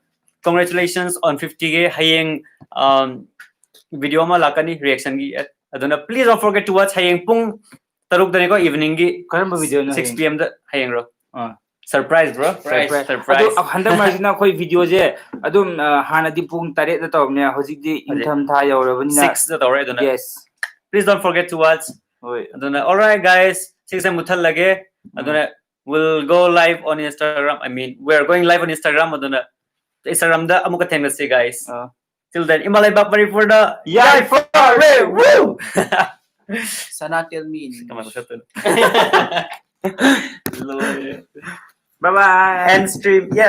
congratulations on fifty K. ꯍꯌꯦꯡ, ꯑꯝ, video ꯑꯃ ꯂꯥꯛꯀꯅꯤ reaction ꯒꯤ, ꯑꯗꯨꯅ please don't forget to watch. ꯍꯌꯦꯡ ꯄꯨꯡ ꯇꯔꯨꯛꯇꯅꯤꯀꯣ, evening ꯒꯤ꯫ ꯀꯔꯝꯕ video ꯅꯣ? Six P M ꯗ ꯍꯌꯦꯡꯔꯣ? ꯑꯥ. Surprise, bro. Surprise. Surprise. ꯑꯗꯣ ꯍꯟꯗꯛ ꯃꯔꯛꯁꯤꯅ ꯑꯩꯈꯣꯏ video ꯁꯦ ꯑꯗꯨꯝ, ꯑ, ꯍꯥꯟꯅꯗꯤ ꯄꯨꯡ ꯇꯔꯦꯠꯇ ꯇꯧꯕꯅꯦ, ꯍꯧꯖꯤꯛꯇꯤ ꯍꯧꯖꯤꯛ ꯏꯪꯊꯝꯊꯥ ꯌꯧꯔꯕꯅꯤꯅ꯫ Six ꯇ ꯇꯧꯔꯦ, ꯑꯗꯨꯅ yes. Please don't forget to watch. ꯍꯣꯏ꯫ ꯑꯗꯨꯅ, alright, guys, six ꯁꯦ ꯃꯨꯠꯊꯠꯂꯒꯦ꯫ ꯎꯝ꯫ ꯑꯗꯨꯅ, we'll go live on Instagram. I mean, we are going live on Instagram. ꯑꯗꯨꯅ, Instagram ꯗ ꯑꯃꯨꯛꯀ ꯊꯦꯡꯅꯁꯤ, guys. ꯑꯥ꯫ Till then, ꯏꯃꯥ ꯂꯩꯕꯥꯛ ꯃꯅꯤꯄꯨꯔꯗ ꯌꯥꯏꯐꯔꯦ! Woo! Sana, tell me in English. ꯀꯃꯥꯏꯅ ꯃꯨꯠꯊꯠꯇꯣꯏꯅꯣ? ꯂꯣꯏꯔꯦ꯫ Bye bye. End stream. Yes.